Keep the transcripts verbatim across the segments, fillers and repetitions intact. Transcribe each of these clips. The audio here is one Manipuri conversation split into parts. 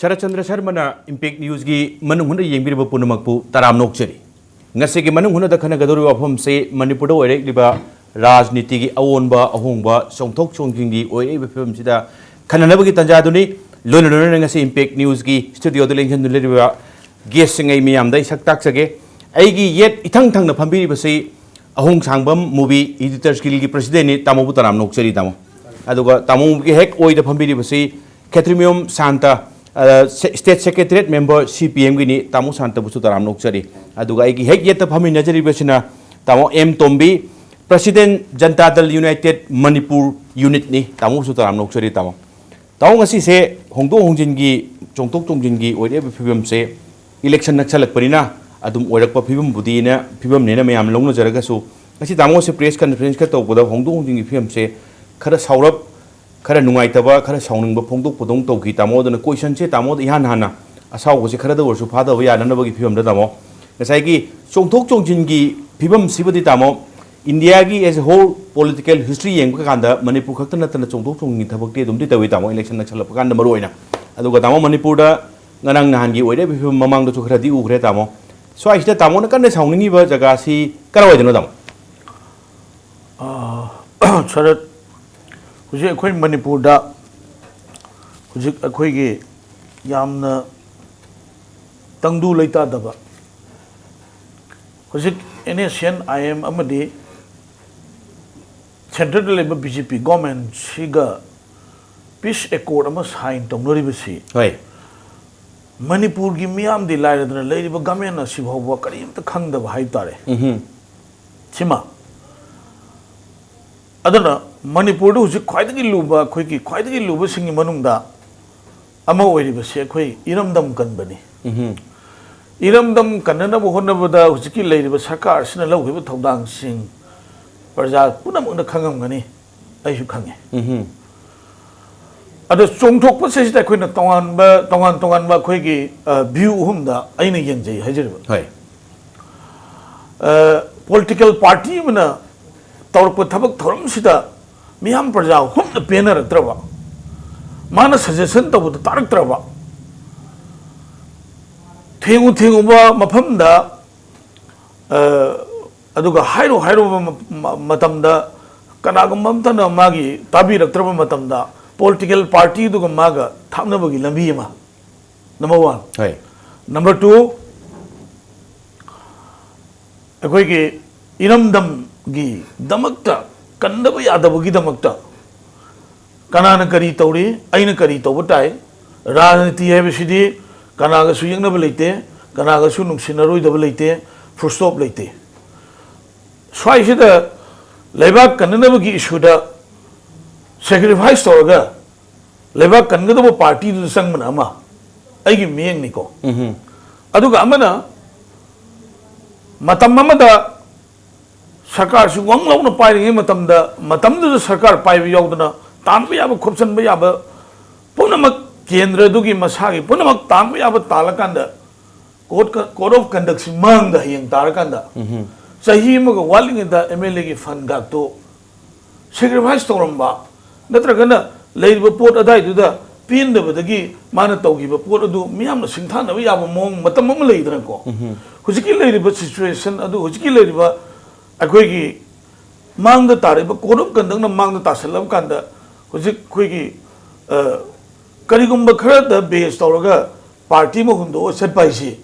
ꯁꯔꯠꯆꯟꯗ꯭ꯔ ꯁꯔꯃꯅ ꯏꯝꯄꯦꯛ ꯅ꯭ꯌꯨꯁꯀꯤ ꯃꯅꯨꯡ ꯍꯨꯠꯅ ꯌꯦꯡꯕꯤꯔꯤꯕ ꯄꯨꯝꯅꯃꯛꯄꯨ ꯇꯔꯥꯝꯅ ꯑꯣꯛꯆꯔꯤ꯫ ꯉꯁꯤꯒꯤ ꯃꯅꯨꯡ ꯍꯨꯠꯅꯗ ꯈꯟꯅꯒꯗꯧꯔꯤꯕ ꯋꯥꯐꯝꯁꯤ ꯃꯅꯤꯄꯨꯔꯗ ꯑꯣꯏꯔꯛꯂꯤꯕ ꯔꯥꯖꯅꯤꯇꯤꯒꯤ ꯑꯑꯣꯟꯕ ꯑꯍꯣꯡꯕ, ꯆꯣꯡꯊꯣꯛ ꯆꯣꯡꯁꯤꯟꯒꯤ ꯑꯣꯏꯔꯛꯏꯕ ꯐꯤꯕꯝꯁꯤꯗ ꯈꯟꯅꯅꯕꯒꯤ ꯇꯥꯟꯖꯥꯗꯨꯅꯤ꯫ ꯂꯣꯏꯅ ꯂꯣꯏꯅꯅ ꯉꯁꯤ ꯏꯝꯄꯦꯛ ꯅ꯭ꯌꯨꯁꯀꯤ ꯁ꯭ꯇꯨꯗꯤꯑꯣꯗ ꯂꯦꯡꯁꯤꯟꯗꯨꯅ ꯂꯩꯔꯤꯕ ꯒꯦꯁꯁꯤꯡ ꯑꯩ ꯃꯤꯌꯥꯝꯗ ꯑꯩ ꯁꯛ ꯇꯥꯛꯆꯒꯦ꯫ ꯑꯩꯒꯤ ꯌꯦꯠ ꯏꯊꯪ ꯊꯪꯅ ꯐꯝꯕꯤꯔꯤꯕꯁꯤ ꯑꯍꯣꯡꯁꯥꯡꯕꯝ ꯃꯨꯕꯤ ꯏꯗꯤꯇꯔꯁ ꯒꯤꯜꯒꯤ ꯄ꯭ꯔꯁꯤꯗꯦꯟꯅꯤ꯫ ꯇꯥꯃꯣꯕꯨ ꯇꯔꯥꯝꯅ ꯑꯣꯛꯆꯔꯤ, ꯇꯥꯃꯣ꯫ ꯑꯗꯨꯒ ꯇꯥꯃꯣꯒꯤ ꯍꯦꯛ ꯑꯣꯏꯗ ꯐꯝꯕꯤꯔꯤꯕꯁꯤ ꯈꯦꯇ꯭ꯔꯤꯃꯌꯨꯝ ꯁꯥꯟꯇ, ꯑ, ꯁꯦ-, ꯁ꯭ꯇꯦꯠ ꯁꯦꯀ꯭ꯔꯦꯇꯔꯤꯌꯦꯠ ꯃꯦꯝꯕꯔ ꯁꯤ ꯄꯤ ꯑꯦꯝꯒꯤꯅꯤ꯫ ꯇꯥꯃꯣ ꯁꯥꯟꯇꯕꯨꯁꯨ ꯇꯔꯥꯝꯅ ꯑꯣꯛꯆꯔꯤ꯫ ꯑꯗꯨꯒ ꯑꯩꯒꯤ ꯍꯦꯛ ꯌꯦꯠꯇ ꯐꯝꯃꯤꯟꯅꯖꯔꯤꯕꯁꯤꯅ ꯇꯥꯃꯣ ꯑꯦꯝ ꯇꯣꯝꯕꯤ, ꯄ꯭ꯔꯁꯤꯗꯦꯟ ꯖꯟꯇꯥ ꯗꯜ ꯌꯨꯅꯥꯏꯇꯦꯗ ꯃꯅꯤꯄꯨꯔ ꯌꯨꯅꯤꯠꯅꯤ꯫ ꯇꯥꯃꯣꯕꯨꯁꯨ ꯇꯔꯥꯝꯅ ꯑꯣꯛꯆꯔꯤ, ꯇꯥꯃꯣ꯫ ꯇꯥꯃꯣ, ꯉꯁꯤꯁꯦ ꯍꯣꯡꯗꯣꯛ ꯍꯣꯡꯖꯤꯟꯒꯤ, ꯆꯣꯡꯊꯣꯛ ꯆꯣꯡꯁꯤꯟꯒꯤ ꯑꯣꯏꯔꯛꯏꯕ ꯐꯤꯕꯝꯁꯦ ꯏꯂꯦꯛꯁꯟ ꯅꯛꯁꯜꯂꯛꯄꯅꯤꯅ ꯑꯗꯨꯝ ꯑꯣꯏꯔꯛꯄ ꯐꯤꯕꯝꯕꯨꯗꯤꯅ, ꯐꯤꯕꯝꯅꯦꯅ ꯃꯌꯥꯝ ꯂꯧꯅꯖꯔꯒꯁꯨ, ꯉꯁꯤ ꯇꯥꯃꯣꯁꯦ ꯄ꯭ꯔꯦꯁ ꯀꯟꯐꯔꯦꯟꯁꯀ ꯇꯧꯕꯗ ꯍꯣꯡꯗꯣꯛ ꯍꯣꯡꯖꯤꯟꯒꯤ ꯐꯤꯕꯝꯁꯦ ꯈꯔ ꯁꯥꯎꯔꯞ, ꯈꯔ ꯅꯨꯡꯉꯥꯏꯇꯕ, ꯈꯔ ꯁꯥꯎꯅꯤꯡꯕ ꯐꯣꯡꯗꯣꯛꯄꯗꯧꯅ ꯇꯧꯈꯤ, ꯇꯥꯃꯣ꯫ ꯑꯗꯨꯅ ꯀꯣꯏꯁꯟꯁꯦ ꯇꯥꯃꯣꯗ ꯏꯍꯥꯟ ꯍꯥꯟꯅ ꯑꯁꯥꯎꯕꯁꯦ ꯈꯔꯗ ꯑꯣꯏꯔꯁꯨ ꯐꯥꯗꯕ ꯌꯥꯅꯅꯕꯒꯤ ꯐꯤꯕꯝꯗ, ꯇꯥꯃꯣ, ꯉꯁꯥꯏꯒꯤ ꯆꯣꯡꯊꯣꯛ ꯆꯣꯡꯁꯤꯟꯒꯤ ꯐꯤꯕꯝꯁꯤꯕꯨꯗꯤ, ꯇꯥꯃꯣ, ꯏꯟꯗꯤꯌꯥꯒꯤ as a whole political history ꯌꯦꯡꯕ ꯀꯥꯟꯗ ꯃꯅꯤꯄꯨꯔ ꯈꯛꯇ ꯅꯠꯇꯅ ꯆꯣꯡꯊꯣꯛ ꯆꯣꯡꯁꯤꯟꯒꯤ ꯊꯕꯛꯇꯤ ꯑꯗꯨꯝꯗꯤ ꯇꯧꯏ, ꯇꯥꯃꯣ, ꯏꯂꯦꯛꯁꯟ ꯅꯛꯁꯜꯂꯛꯄ ꯀꯥꯟꯗ ꯃꯔꯨ ꯑꯣꯏꯅ꯫ ꯑꯗꯨꯒ, ꯇꯥꯃꯣ, ꯃꯅꯤꯄꯨꯔꯗ ꯉꯔꯥꯡ ꯅꯍꯥꯟꯒꯤ ꯑꯣꯏꯔꯛꯏꯕ ꯐꯤꯕꯝ ꯃꯃꯥꯡꯗꯁꯨ ꯈꯔꯗꯤ ꯎꯈ꯭ꯔꯦ, ꯇꯥꯃꯣ꯫ ꯁ꯭ꯋꯥꯏꯁꯤꯗ ꯇꯥꯃꯣꯅ ꯀꯟꯅ ꯁꯥꯎꯅꯤꯡꯉꯤꯕ ꯖꯒꯥꯁꯤ ꯀꯔꯥꯏꯋꯥꯏꯗꯅꯣ, ꯇꯥꯃꯣ? ꯁꯔꯠ, ꯍꯧꯖꯤꯛ ꯑꯩꯈꯣꯏ ꯃꯅꯤꯄꯨꯔꯗ ꯍꯧꯖꯤꯛ ꯑꯩꯈꯣꯏꯒꯤ ꯌꯥꯝꯅ ꯇꯪꯗꯨ ꯂꯩꯇꯥꯗꯕ, ꯍꯧꯖꯤꯛ N S N I M ꯑꯃꯗꯤ ꯁꯦꯟꯇꯔꯗ ꯂꯩꯕ ꯕꯤ ꯖꯦ ꯄꯤ ꯒꯣꯔꯃꯦꯟꯁꯤꯒ ꯄꯤꯁ ꯑꯦꯀꯣꯔꯗ ꯑꯃ ꯁꯥꯏꯟ ꯇꯧꯅꯔꯤꯕꯁꯤ, ꯍꯣꯏ꯫ ꯃꯅꯤꯄꯨꯔꯒꯤ ꯃꯤꯌꯥꯝꯗꯤ ꯂꯥꯏꯔꯗꯅ, ꯂꯩꯔꯤꯕ ꯒꯃꯦꯟ ꯑꯁꯤ ꯐꯥꯎꯕ ꯀꯔꯤꯝꯇ ꯈꯪꯗꯕ ꯍꯥꯏꯕ ꯇꯥꯔꯦ꯫ ꯎꯝꯍꯨꯝ꯫ ꯁꯤꯃ꯫ ꯑꯗꯨꯅ ꯃꯅꯤꯄꯨꯔꯗ ꯍꯧꯖꯤꯛ ꯈ꯭ꯋꯥꯏꯗꯒꯤ ꯂꯨꯕ, ꯑꯩꯈꯣꯏꯒꯤ ꯈ꯭ꯋꯥꯏꯗꯒꯤ ꯂꯨꯕꯁꯤꯡꯒꯤ ꯃꯅꯨꯡꯗ ꯑꯃ ꯑꯣꯏꯔꯤꯕꯁꯤ ꯑꯩꯈꯣꯏ ꯏꯔꯝꯗꯝ ꯀꯟꯕꯅꯤ꯫ ꯎꯝꯍꯨꯝ꯫ ꯏꯔꯝꯗꯝ ꯀꯟꯅꯅꯕ ꯍꯣꯠꯅꯕꯗ ꯍꯧꯖꯤꯛꯀꯤ ꯂꯩꯔꯤꯕ ꯁꯔꯀꯥꯔꯁꯤꯅ ꯂꯧꯈꯤꯕ ꯊꯧꯗꯥꯡꯁꯤꯡ ꯄ꯭ꯔꯖꯥ ꯄꯨꯝꯅꯃꯛꯅ ꯈꯪꯉꯝꯒꯅꯤ, ꯑꯩꯁꯨ ꯈꯪꯉꯦ꯫ ꯎꯝꯍꯨꯝ꯫ ꯑꯗꯣ ꯆꯣꯡꯊꯣꯛꯄꯁꯤꯗ ꯑꯩꯈꯣꯏꯅ ꯇꯣꯉꯥꯟꯕ, ꯇꯣꯉꯥꯟ ꯇꯣꯉꯥꯟꯕ ꯑꯩꯈꯣꯏꯒꯤ, ꯑ, ꯚ꯭ꯌꯨ ꯑꯍꯨꯝꯗ ꯑꯩꯅ ꯌꯦꯡꯖꯩ ꯍꯥꯏꯖꯔꯤꯕ꯫ ꯍꯣꯏ꯫ ꯑ, ꯄꯣꯂꯤꯇꯤꯀꯦꯜ ꯄꯥꯔꯇꯤ ꯑꯃꯅ ꯇꯧꯔꯛꯄ ꯊꯕꯛ ꯊꯧꯔꯝꯁꯤꯗ ꯃꯤꯌꯥꯝ ꯄ꯭ꯔꯖꯥ ꯍꯨꯝꯅ ꯄꯦꯟꯅꯔꯛꯇ꯭ꯔꯕ, ꯃꯥꯅ ꯁꯖꯦꯁꯟ ꯇꯧꯕꯗ ꯇꯥꯔꯛꯇ꯭ꯔꯕ, ꯊꯦꯡꯉꯨ ꯊꯦꯡꯉꯨꯕ ꯃꯐꯝꯗ, ꯑ, ꯑꯗꯨꯒ ꯍꯥꯏꯔꯨ ꯍꯥꯏꯔꯨꯕ ꯃ-, ꯃ-, ꯃꯇꯝꯗ ꯀꯅꯥꯒꯨꯝꯕ ꯑꯝꯇꯅ ꯃꯥꯒꯤ ꯇꯥꯕꯤꯔꯛꯇ꯭ꯔꯕ ꯃꯇꯝꯗ political party ꯑꯗꯨꯒ ꯃꯥꯒ ꯊꯥꯞꯅꯕꯒꯤ ꯂꯝꯕꯤ ꯑꯃ, number one꯫ ꯍꯣꯏ꯫ Number two, ꯑꯩꯈꯣꯏꯒꯤ ꯏꯔꯝꯗꯝꯒꯤꯗꯃꯛꯇ ꯀꯟꯗꯕ ꯌꯥꯗꯕꯒꯤꯗꯃꯛꯇ ꯀꯅꯥꯅ ꯀꯔꯤ ꯇꯧꯔꯤ, ꯑꯩꯅ ꯀꯔꯤ ꯇꯧꯕ ꯇꯥꯏ, ꯔꯥꯖꯅꯤꯇꯤ ꯍꯥꯏꯕꯁꯤꯗꯤ ꯀꯅꯥꯒꯁꯨ ꯌꯦꯛꯅꯕ ꯂꯩꯇꯦ, ꯀꯅꯥꯒꯁꯨ ꯅꯨꯡꯁꯤꯅꯔꯣꯏꯗꯕ ꯂꯩꯇꯦ, full stop ꯂꯩꯇꯦ꯫ ꯁ꯭ꯋꯥꯏꯁꯤꯗ ꯂꯩꯕꯥꯛ ꯀꯟꯅꯅꯕꯒꯤ ꯏꯁꯨꯗ sacrifice ꯇꯧꯔꯒ ꯂꯩꯕꯥꯛ ꯀꯟꯒꯗꯕ ꯄꯥꯔꯇꯤꯗꯨꯗ ꯆꯪꯕꯅ ꯑꯃ, ꯑꯩꯒꯤ ꯃꯤꯠꯌꯦꯡꯅꯤꯀꯣ꯫ ꯑꯗꯨꯒ ꯑꯃꯅ, ꯃꯇꯝ ꯑꯃꯗ ꯁꯔꯀꯥꯔꯁꯤ ꯋꯪ ꯂꯥꯎꯅ ꯄꯥꯏꯔꯤꯉꯩ ꯃꯇꯝꯗ, ꯃꯇꯝꯗꯨꯗ ꯁꯔꯀꯥꯔ ꯄꯥꯏꯕ ꯌꯥꯎꯗꯅ ꯇꯥꯟꯕ ꯌꯥꯕ, ꯈꯣꯝꯖꯤꯟꯕ ꯌꯥꯕ ꯄꯨꯝꯅꯃꯛ, ꯀꯦꯟꯗ꯭ꯔꯗꯨꯒꯤ ꯃꯁꯥꯒꯤ ꯄꯨꯝꯅꯃꯛ ꯇꯥꯟꯕ ꯌꯥꯕ ꯇꯥꯜꯂꯀꯥꯟꯗ, code, code of conductꯁꯤ ꯃꯥꯡꯗ ꯍꯌꯦꯡ ꯇꯥꯔꯀꯥꯟꯗ, ꯆꯍꯤ ꯑꯃꯒ ꯋꯥꯠꯂꯤꯉꯩꯗ MLAꯒꯤ fund ꯒꯥꯛꯇꯣ sacrifice ꯇꯧꯔꯝꯕ, ꯅꯠꯇ꯭ꯔꯒꯅ ꯂꯩꯔꯤꯕ ꯄꯣꯠ ꯑꯗꯥꯏꯗꯨꯗ ꯄꯦꯟꯗꯕꯗꯒꯤ ꯃꯥꯅ ꯇꯧꯈꯤꯕ ꯄꯣꯠ ꯑꯗꯨ ꯃꯤꯌꯥꯝꯅ ꯁꯤꯡꯊꯥꯅꯕ ꯌꯥꯕ ꯃꯑꯣꯡ ꯃꯇꯝ ꯑꯃ ꯂꯩꯗꯅꯀꯣ꯫ ꯍꯧꯖꯤꯛꯀꯤ ꯂꯩꯔꯤꯕ situation ꯑꯗꯨ, ꯍꯧꯖꯤꯛꯀꯤ ꯂꯩꯔꯤꯕ ꯑꯩꯈꯣꯏꯒꯤ ꯃꯥꯡꯗ ꯇꯥꯔꯤꯕ code of conductꯅ ꯃꯥꯡꯗ ꯇꯥꯁꯜꯂꯕ ꯀꯥꯟꯗ, ꯍꯧꯖꯤꯛ ꯑꯩꯈꯣꯏꯒꯤ, ꯑ, ꯀꯔꯤꯒꯨꯝꯕ ꯈꯔꯗ base ꯇꯧꯔꯒ ꯄꯥꯔꯇꯤ ꯑꯃ ꯍꯨꯟꯗꯣꯛꯑ ꯆꯠꯄ ꯍꯥꯏꯁꯤ,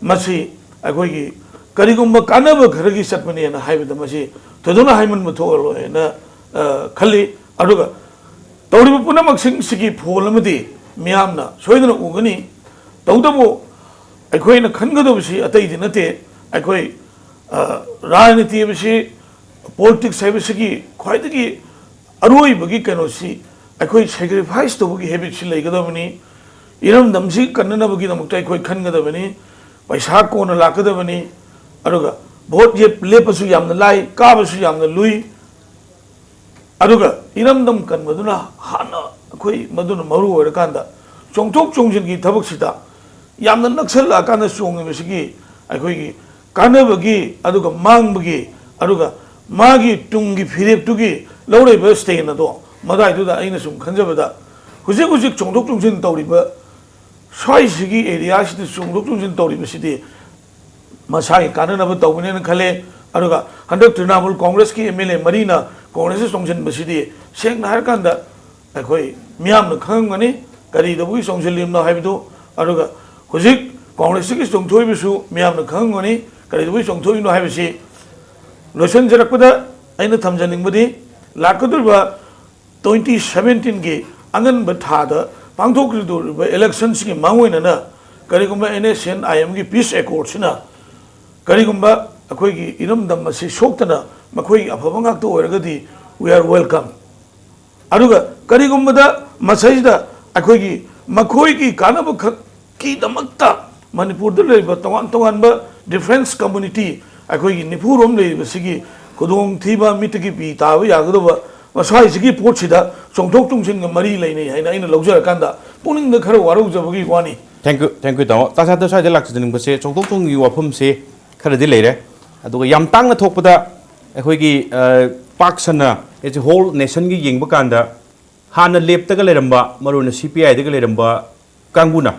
ꯃꯁꯤ ꯑꯩꯈꯣꯏꯒꯤ ꯀꯔꯤꯒꯨꯝꯕ ꯀꯥꯟꯅꯕ ꯈꯔꯒꯤ ꯆꯠꯄꯅꯦꯅ ꯍꯥꯏꯕꯗ ꯃꯁꯤ ꯊꯣꯏꯗꯣꯛꯅ ꯍꯥꯏꯃꯟꯕ ꯊꯣꯛꯑꯔꯣꯏꯅ, ꯑ, ꯈꯜꯂꯤ꯫ ꯑꯗꯨꯒ ꯇꯧꯔꯤꯕ ꯄꯨꯝꯅꯃꯛꯁꯤꯡꯁꯤꯒꯤ ꯐꯣꯜ ꯑꯃꯗꯤ ꯃꯤꯌꯥꯝꯅ ꯁꯣꯏꯗꯅ ꯎꯒꯅꯤ꯫ ꯇꯧꯕꯇꯕꯨ ꯑꯩꯈꯣꯏꯅ ꯈꯟꯒꯗꯕꯁꯤ ꯑꯇꯩꯗꯤ ꯅꯠꯇꯦ꯫ ꯑꯩꯈꯣꯏ, ꯑ, ꯔꯥꯖꯅꯤꯇꯤ ꯍꯥꯏꯕꯁꯤ, politics ꯍꯥꯏꯕꯁꯤꯒꯤ ꯈ꯭ꯋꯥꯏꯗꯒꯤ ꯑꯔꯣꯏꯕꯒꯤ ꯀꯩꯅꯣꯁꯤ ꯑꯩꯈꯣꯏ sacrifice ꯇꯧꯕꯒꯤ habitꯁꯤ ꯂꯩꯒꯗꯕꯅꯤ꯫ ꯏꯔꯝꯗꯝꯁꯤ ꯀꯟꯅꯅꯕꯒꯤꯗꯃꯛꯇ ꯑꯩꯈꯣꯏ ꯈꯟꯒꯗꯕꯅꯤ꯫ ꯄꯩꯁꯥ ꯀꯣꯟꯅ ꯂꯥꯛꯀꯗꯕꯅꯤ꯫ ꯑꯗꯨꯒ vote ꯌꯦꯞ-, ꯂꯦꯞꯄꯁꯨ ꯌꯥꯝꯅ ꯂꯥꯏ, ꯀꯥꯕꯁꯨ ꯌꯥꯝꯅ ꯂꯨꯏ꯫ ꯑꯗꯨꯒ ꯏꯔꯝꯗꯝ ꯀꯟꯕꯗꯨꯅ ꯍꯥꯟꯅ ꯑꯩꯈꯣꯏ ꯃꯗꯨꯅ ꯃꯔꯨ ꯑꯣꯏꯔꯀꯥꯟꯗ ꯆꯣꯡꯊꯣꯛ ꯆꯣꯡꯁꯤꯟꯒꯤ ꯊꯕꯛꯁꯤꯗ ꯌꯥꯝꯅ ꯅꯛꯁꯜꯂꯛꯑꯀꯥꯟꯗ ꯆꯣꯡꯉꯤꯕꯁꯤꯒꯤ ꯑꯩꯈꯣꯏꯒꯤ ꯀꯥꯟꯅꯕꯒꯤ, ꯑꯗꯨꯒ ꯃꯥꯡꯕꯒꯤ, ꯑꯗꯨꯒ ꯃꯥꯒꯤ ꯇꯨꯡꯒꯤ ꯐꯤꯔꯦꯞꯇꯨꯒꯤ ꯂꯧꯔꯛꯏꯕ stand ꯑꯗꯣ, ꯃꯗꯥꯏꯗꯨꯗ ꯑꯩꯅ ꯁꯨꯝ ꯈꯟꯖꯕꯗ, ꯍꯧꯖꯤꯛ ꯍꯧꯖꯤꯛ ꯆꯣꯡꯊꯣꯛ ꯆꯣꯡꯁꯤꯟ ꯇꯧꯔꯤꯕ ꯁ꯭ꯋꯥꯏꯁꯤꯒꯤ ꯑꯦꯔꯤꯌꯥꯁꯤꯗ ꯆꯣꯡꯊꯣꯛ ꯆꯣꯡꯁꯤꯟ ꯇꯧꯔꯤꯕꯁꯤꯗꯤ ꯃꯁꯥꯒꯤ ꯀꯥꯟꯅꯅꯕ ꯇꯧꯕꯅꯦꯅ ꯈꯜꯂꯦ꯫ ꯑꯗꯨꯒ ꯍꯟꯗꯛ ꯇ꯭ꯔꯤꯅꯥꯃꯨꯜ ꯀꯣꯡꯒ꯭ꯔꯦꯁꯀꯤ ꯑꯦꯝ ꯑꯦꯜ ꯑꯦ ꯃꯔꯤꯅ ꯀꯣꯡꯒ꯭ꯔꯦꯁꯇ ꯆꯣꯡꯁꯤꯟꯕꯁꯤꯗꯤ ꯁꯦꯡꯅ ꯍꯥꯏꯔꯀꯥꯟꯗ ꯑꯩꯈꯣꯏ ꯃꯤꯌꯥꯝꯅ ꯈꯪꯉꯝꯒꯅꯤ ꯀꯔꯤꯗꯧꯕꯒꯤ ꯆꯣꯡꯁꯤꯜꯂꯤꯕꯅꯣ ꯍꯥꯏꯕꯗꯨ꯫ ꯑꯗꯨꯒ ꯍꯧꯖꯤꯛ ꯀꯣꯡꯒ꯭ꯔꯦꯁꯇꯒꯤ ꯆꯣꯡꯊꯣꯛꯏꯕꯁꯨ ꯃꯤꯌꯥꯝꯅ ꯈꯪꯉꯝꯒꯅꯤ ꯀꯔꯤꯗꯧꯕꯒꯤ ꯆꯣꯡꯊꯣꯛꯏꯕꯅꯣ ꯍꯥꯏꯕꯁꯤ꯫ ꯂꯣꯏꯁꯤꯟꯖꯔꯛꯄꯗ ꯑꯩꯅ ꯊꯝꯖꯅꯤꯡꯕꯗꯤ ꯂꯥꯛꯀꯗꯧꯔꯤꯕ ꯇ꯭ꯋꯦꯟꯇꯤ ꯁꯕꯦꯟꯇꯤꯟꯒꯤ ꯑꯉꯟꯕ ꯊꯥꯗ ꯄꯥꯡꯊꯣꯛꯀꯗꯧꯔꯤꯕ ꯏꯂꯦꯛꯁꯟꯁꯤꯒꯤ ꯃꯥꯡꯑꯣꯏꯅꯅ ꯀꯔꯤꯒꯨꯝꯕ ꯑꯦꯟ ꯑꯦꯁ ꯑꯦꯟ ꯑꯥꯏ ꯑꯦꯝꯒꯤ ꯄꯤꯁ ꯑꯦꯀꯣꯔꯗꯁꯤꯅ ꯀꯔꯤꯒꯨꯝꯕ ꯑꯩꯈꯣꯏꯒꯤ ꯏꯔꯝꯗꯝ ꯑꯁꯤ ꯁꯣꯛꯇꯅ ꯃꯈꯣꯏꯒꯤ ꯑꯐꯕ ꯉꯥꯛꯇ ꯑꯣꯏꯔꯒꯗꯤ we are welcome꯫ ꯑꯗꯨꯒ ꯀꯔꯤꯒꯨꯝꯕꯗ ꯃꯁꯤꯗ ꯑꯩꯈꯣꯏꯒꯤ ꯃꯈꯣꯏꯒꯤ ꯀꯥꯟꯅꯕ ꯈꯛꯀꯤꯗꯃꯛꯇ ꯃꯅꯤꯄꯨꯔꯗ ꯂꯩꯔꯤꯕ ꯇꯣꯉꯥꯟ ꯇꯣꯉꯥꯟꯕ ꯗꯤꯐ꯭ꯔꯦꯟꯁ ꯀꯝꯃꯨꯅꯤꯇꯤ ꯑꯩꯈꯣꯏꯒꯤ ꯅꯤꯐꯨꯔꯣꯝ ꯂꯩꯔꯤꯕꯁꯤꯒꯤ ꯈꯨꯗꯣꯡꯊꯤꯕ ꯃꯤꯠꯇꯒꯤ ꯄꯤ ꯇꯥꯕ ꯌꯥꯒꯗꯧꯕ ꯃꯁꯥꯏꯁꯤꯒꯤ ꯄꯣꯠꯁꯤꯗ ꯆꯣꯡꯊꯣꯛ ꯆꯣꯡꯁꯤꯟꯒ ꯃꯔꯤ ꯂꯩꯅꯩ ꯍꯥꯏꯅ ꯑꯩꯅ ꯂꯧꯖꯔꯀꯥꯟꯗ ꯄꯨꯛꯅꯤꯡꯗ ꯈꯔ ꯋꯥꯔꯧꯖꯕꯒꯤ ꯋꯥꯅꯤ꯫ Thank you, thank you, ꯇꯥꯃꯣ꯫ ꯇꯥ ꯁꯥꯟꯇ ꯁ꯭ꯋꯥꯏꯗ ꯂꯥꯛꯆꯅꯤꯡꯕꯁꯦ ꯆꯣꯡꯊꯣꯛ ꯆꯣꯡꯁꯤꯟꯒꯤ ꯋꯥꯐꯝꯁꯦ ꯈꯔꯗꯤ ꯂꯩꯔꯦ꯫ ꯑꯗꯨꯒ ꯌꯥꯝ ꯇꯥꯡꯅ ꯊꯣꯛꯄꯗ ꯑꯩꯈꯣꯏꯒꯤ, ꯑ, ꯄꯥꯛ ꯁꯟꯅ as a whole nationꯒꯤ ꯌꯦꯡꯕ ꯀꯥꯟꯗ ꯍꯥꯟꯅ ꯂꯦꯞꯇꯒ ꯂꯩꯔꯝꯕ, ꯃꯔꯨꯑꯣꯏꯅ ꯁꯤ ꯄꯤ ꯑꯥꯏꯗꯒ ꯂꯩꯔꯝꯕ ꯀꯥꯡꯕꯨꯅ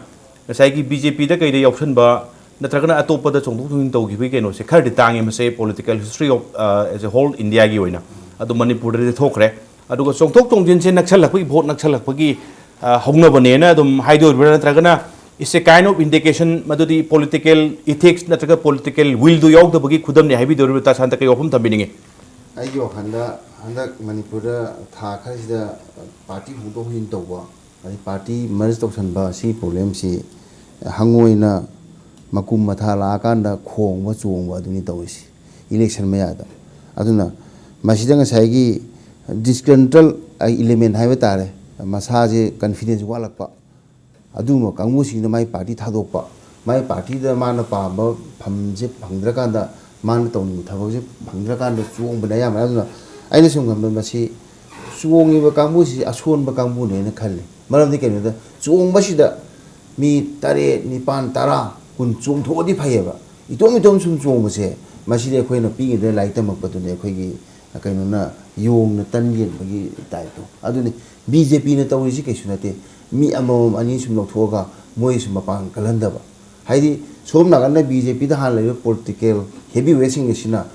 ꯉꯁꯥꯏꯒꯤ ꯕꯤ ꯖꯦ ꯄꯤꯗ ꯀꯩꯗ ꯌꯥꯎꯁꯟꯕ ꯅꯠꯇ꯭ꯔꯒꯅ ꯑꯇꯣꯞꯄꯗ ꯆꯣꯡꯊꯣꯛ ꯆꯣꯡꯁꯤꯟ ꯇꯧꯈꯤꯕꯒꯤ ꯀꯩꯅꯣꯁꯦ ꯈꯔꯗꯤ ꯇꯥꯡꯉꯦ꯫ ꯃꯁꯦ political history of, ꯑ, as a whole Indiaꯒꯤ ꯑꯣꯏꯅ꯫ ꯑꯗꯣ ꯃꯅꯤꯄꯨꯔꯗꯗꯤ ꯊꯣꯛꯈ꯭ꯔꯦ꯫ ꯑꯗꯨꯒ ꯆꯣꯡꯊꯣꯛ ꯆꯣꯡꯁꯤꯟꯁꯦ ꯅꯛꯁꯜꯂꯛꯄꯒꯤ, ꯚꯣꯠ ꯅꯛꯁꯜꯂꯛꯄꯒꯤ, ꯑ, ꯍꯧꯅꯕꯅꯦꯅ ꯑꯗꯨꯝ ꯍꯥꯏꯗꯣꯔꯤꯕ꯭ꯔꯥ, ꯅꯠꯇ꯭ꯔꯒꯅ it's a kind of indication ꯃꯗꯨꯗꯤ political ethics ꯅꯠꯇ꯭ꯔꯒ political willꯗꯨ ꯌꯥꯎꯗꯕꯒꯤ ꯈꯨꯗꯝꯅꯤ ꯍꯥꯏꯕꯤꯗꯣꯔꯤꯕ꯭ꯔꯥ? ꯇꯥ ꯁꯥꯟꯇ ꯀꯩ ꯋꯥꯐꯝ ꯊꯝꯕꯤꯅꯤꯡꯉꯤ? ꯑꯩꯒꯤ ꯋꯥꯈꯜꯗ ꯍꯟꯗꯛ ꯃꯅꯤꯄꯨꯔꯗ ꯊꯥ ꯈꯔꯁꯤꯗ ꯄꯥꯔꯇꯤ ꯍꯣꯡꯗꯣꯛ ꯍꯣꯡꯖꯤꯟ ꯇꯧꯕ, ꯑꯗꯩ ꯄꯥꯔꯇꯤ ꯃꯔꯖ ꯇꯧꯁꯟꯕ, ꯁꯤꯒꯤ ꯄ꯭ꯔꯣꯕ꯭ꯂꯦꯝꯁꯤ ꯍꯪꯉꯣꯏꯅ ꯃꯀꯨꯝ ꯃꯊꯥ ꯂꯥꯛꯑꯀꯥꯟꯗ ꯈꯣꯡꯕ ꯆꯣꯡꯕ ꯑꯗꯨꯅꯤ ꯇꯧꯔꯤꯁꯤ ꯏꯂꯦꯛꯁꯟ ꯃꯌꯥꯗ꯫ ꯑꯗꯨꯅ ꯃꯁꯤꯗ ꯉꯁꯥꯏꯒꯤ disgruntled element ꯍꯥꯏꯕ ꯇꯥꯔꯦ, ꯃꯁꯥꯁꯦ confidence ꯋꯥꯠꯂꯛꯄ, ꯑꯗꯨꯒꯨꯝꯕ ꯀꯥꯡꯕꯨꯁꯤꯡꯗ ꯃꯥꯏ ꯄꯥꯔꯇꯤ ꯊꯥꯗꯣꯛꯄ, ꯃꯥꯏ ꯄꯥꯔꯇꯤꯗ ꯃꯥꯅ ꯄꯥꯝꯕ ꯐꯝꯁꯦ ꯐꯪꯗ꯭ꯔꯀꯥꯟꯗ, ꯃꯥꯅ ꯇꯧꯅꯤꯡꯕ ꯊꯕꯛꯁꯦ ꯐꯪꯗ꯭ꯔꯀꯥꯟꯗ ꯆꯣꯡꯕꯅ ꯑꯌꯥꯝꯕꯅ꯫ ꯑꯗꯨꯅ ꯑꯩꯅ ꯁꯨꯝ ꯈꯟꯕꯗ ꯃꯁꯤ ꯆꯣꯡꯉꯤꯕ ꯀꯥꯡꯕꯨꯁꯤ ꯑꯁꯣꯟꯕ ꯀꯥꯡꯕꯨꯅꯦꯅ ꯈꯜꯂꯤ꯫ ꯃꯔꯝꯗꯤ ꯀꯩꯅꯣꯗ ꯆꯣꯡꯕꯁꯤꯗ ꯃꯤ ꯇꯔꯦꯠ, ꯅꯤꯄꯥꯟ, ꯇꯔꯥ, ꯀꯨꯟ ꯆꯣꯡꯊꯣꯛꯑꯗꯤ ꯐꯩꯌꯦꯕ꯫ ꯏꯇꯣꯝ ꯏꯇꯣꯝ ꯁꯨꯝ ꯆꯣꯡꯕꯁꯦ ꯃꯁꯤꯗꯤ ꯑꯩꯈꯣꯏꯅ ꯄꯤꯛꯏꯉꯩꯗ ꯂꯥꯏꯔꯤꯛ ꯇꯝꯃꯛꯄꯗꯨꯅꯦ ꯑꯩꯈꯣꯏꯒꯤ ꯀꯩꯅꯣꯅ ꯌꯣꯡꯅ ꯇꯟ ꯌꯦꯟꯕꯒꯤ ꯇꯥꯏꯞꯇꯣ ꯑꯗꯨꯅꯤ꯫ ꯕꯤ ꯖꯦ ꯄꯤꯅ ꯇꯧꯔꯤꯁꯤ ꯀꯩꯁꯨ ꯅꯠꯇꯦ꯫ ꯃꯤ ꯑꯃꯃꯝ ꯑꯅꯤ ꯁꯨꯝ ꯂꯧꯊꯣꯛꯑꯒ ꯃꯣꯏ ꯁꯨꯝ ꯃꯄꯥꯡꯒꯜ ꯀꯜꯍꯟꯗꯕ꯫ ꯍꯥꯏꯗꯤ ꯁꯣꯝ ꯅꯥꯀꯟꯗ ꯕꯤ ꯖꯦ ꯄꯤꯗ ꯍꯥꯟꯅ ꯂꯩꯔꯤꯕ ꯄꯣꯂꯤꯇꯤꯀꯦꯜ ꯍꯦꯚꯤ ꯋꯦꯠꯁꯤꯡ ꯑꯁꯤꯅ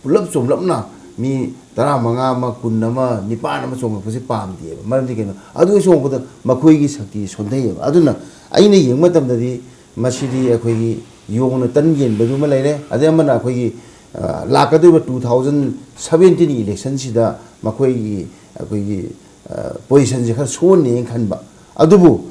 ꯄꯨꯂꯞ ꯆꯣꯝꯂꯞꯅ ꯃꯤ ꯇꯔꯥꯃꯉꯥ ꯑꯃ, ꯀꯨꯟ ꯑꯃ, ꯅꯤꯄꯥꯟ ꯑꯃ ꯆꯣꯡꯉꯛꯄꯁꯦ ꯄꯥꯝꯗꯦꯕ꯫ ꯃꯔꯝꯗꯤ ꯀꯩꯅꯣ? ꯑꯗꯨ ꯆꯣꯡꯉꯛꯄꯗ ꯃꯈꯣꯏꯒꯤ ꯁꯛꯇꯤ ꯁꯣꯟꯊꯩꯌꯦꯕ꯫ ꯑꯗꯨꯅ ꯑꯩꯅ ꯌꯦꯡꯕ ꯃꯇꯝꯗꯗꯤ ꯃꯁꯤꯗꯤ ꯑꯩꯈꯣꯏꯒꯤ ꯌꯣꯡꯅ ꯇꯟ ꯌꯦꯟꯕꯗꯨꯃ ꯂꯩꯔꯦ꯫ ꯑꯗꯩ ꯑꯃꯅ ꯑꯩꯈꯣꯏꯒꯤ, ꯑ, ꯂꯥꯛꯀꯗꯧꯔꯤꯕ two thousand seventeen electionꯁꯤꯗ ꯃꯈꯣꯏꯒꯤ, ꯑꯩꯈꯣꯏꯒꯤ, ꯑ, positionꯁꯦ ꯈꯔ ꯁꯣꯟꯅꯦꯅ ꯈꯟꯕ꯫ ꯑꯗꯨꯕꯨ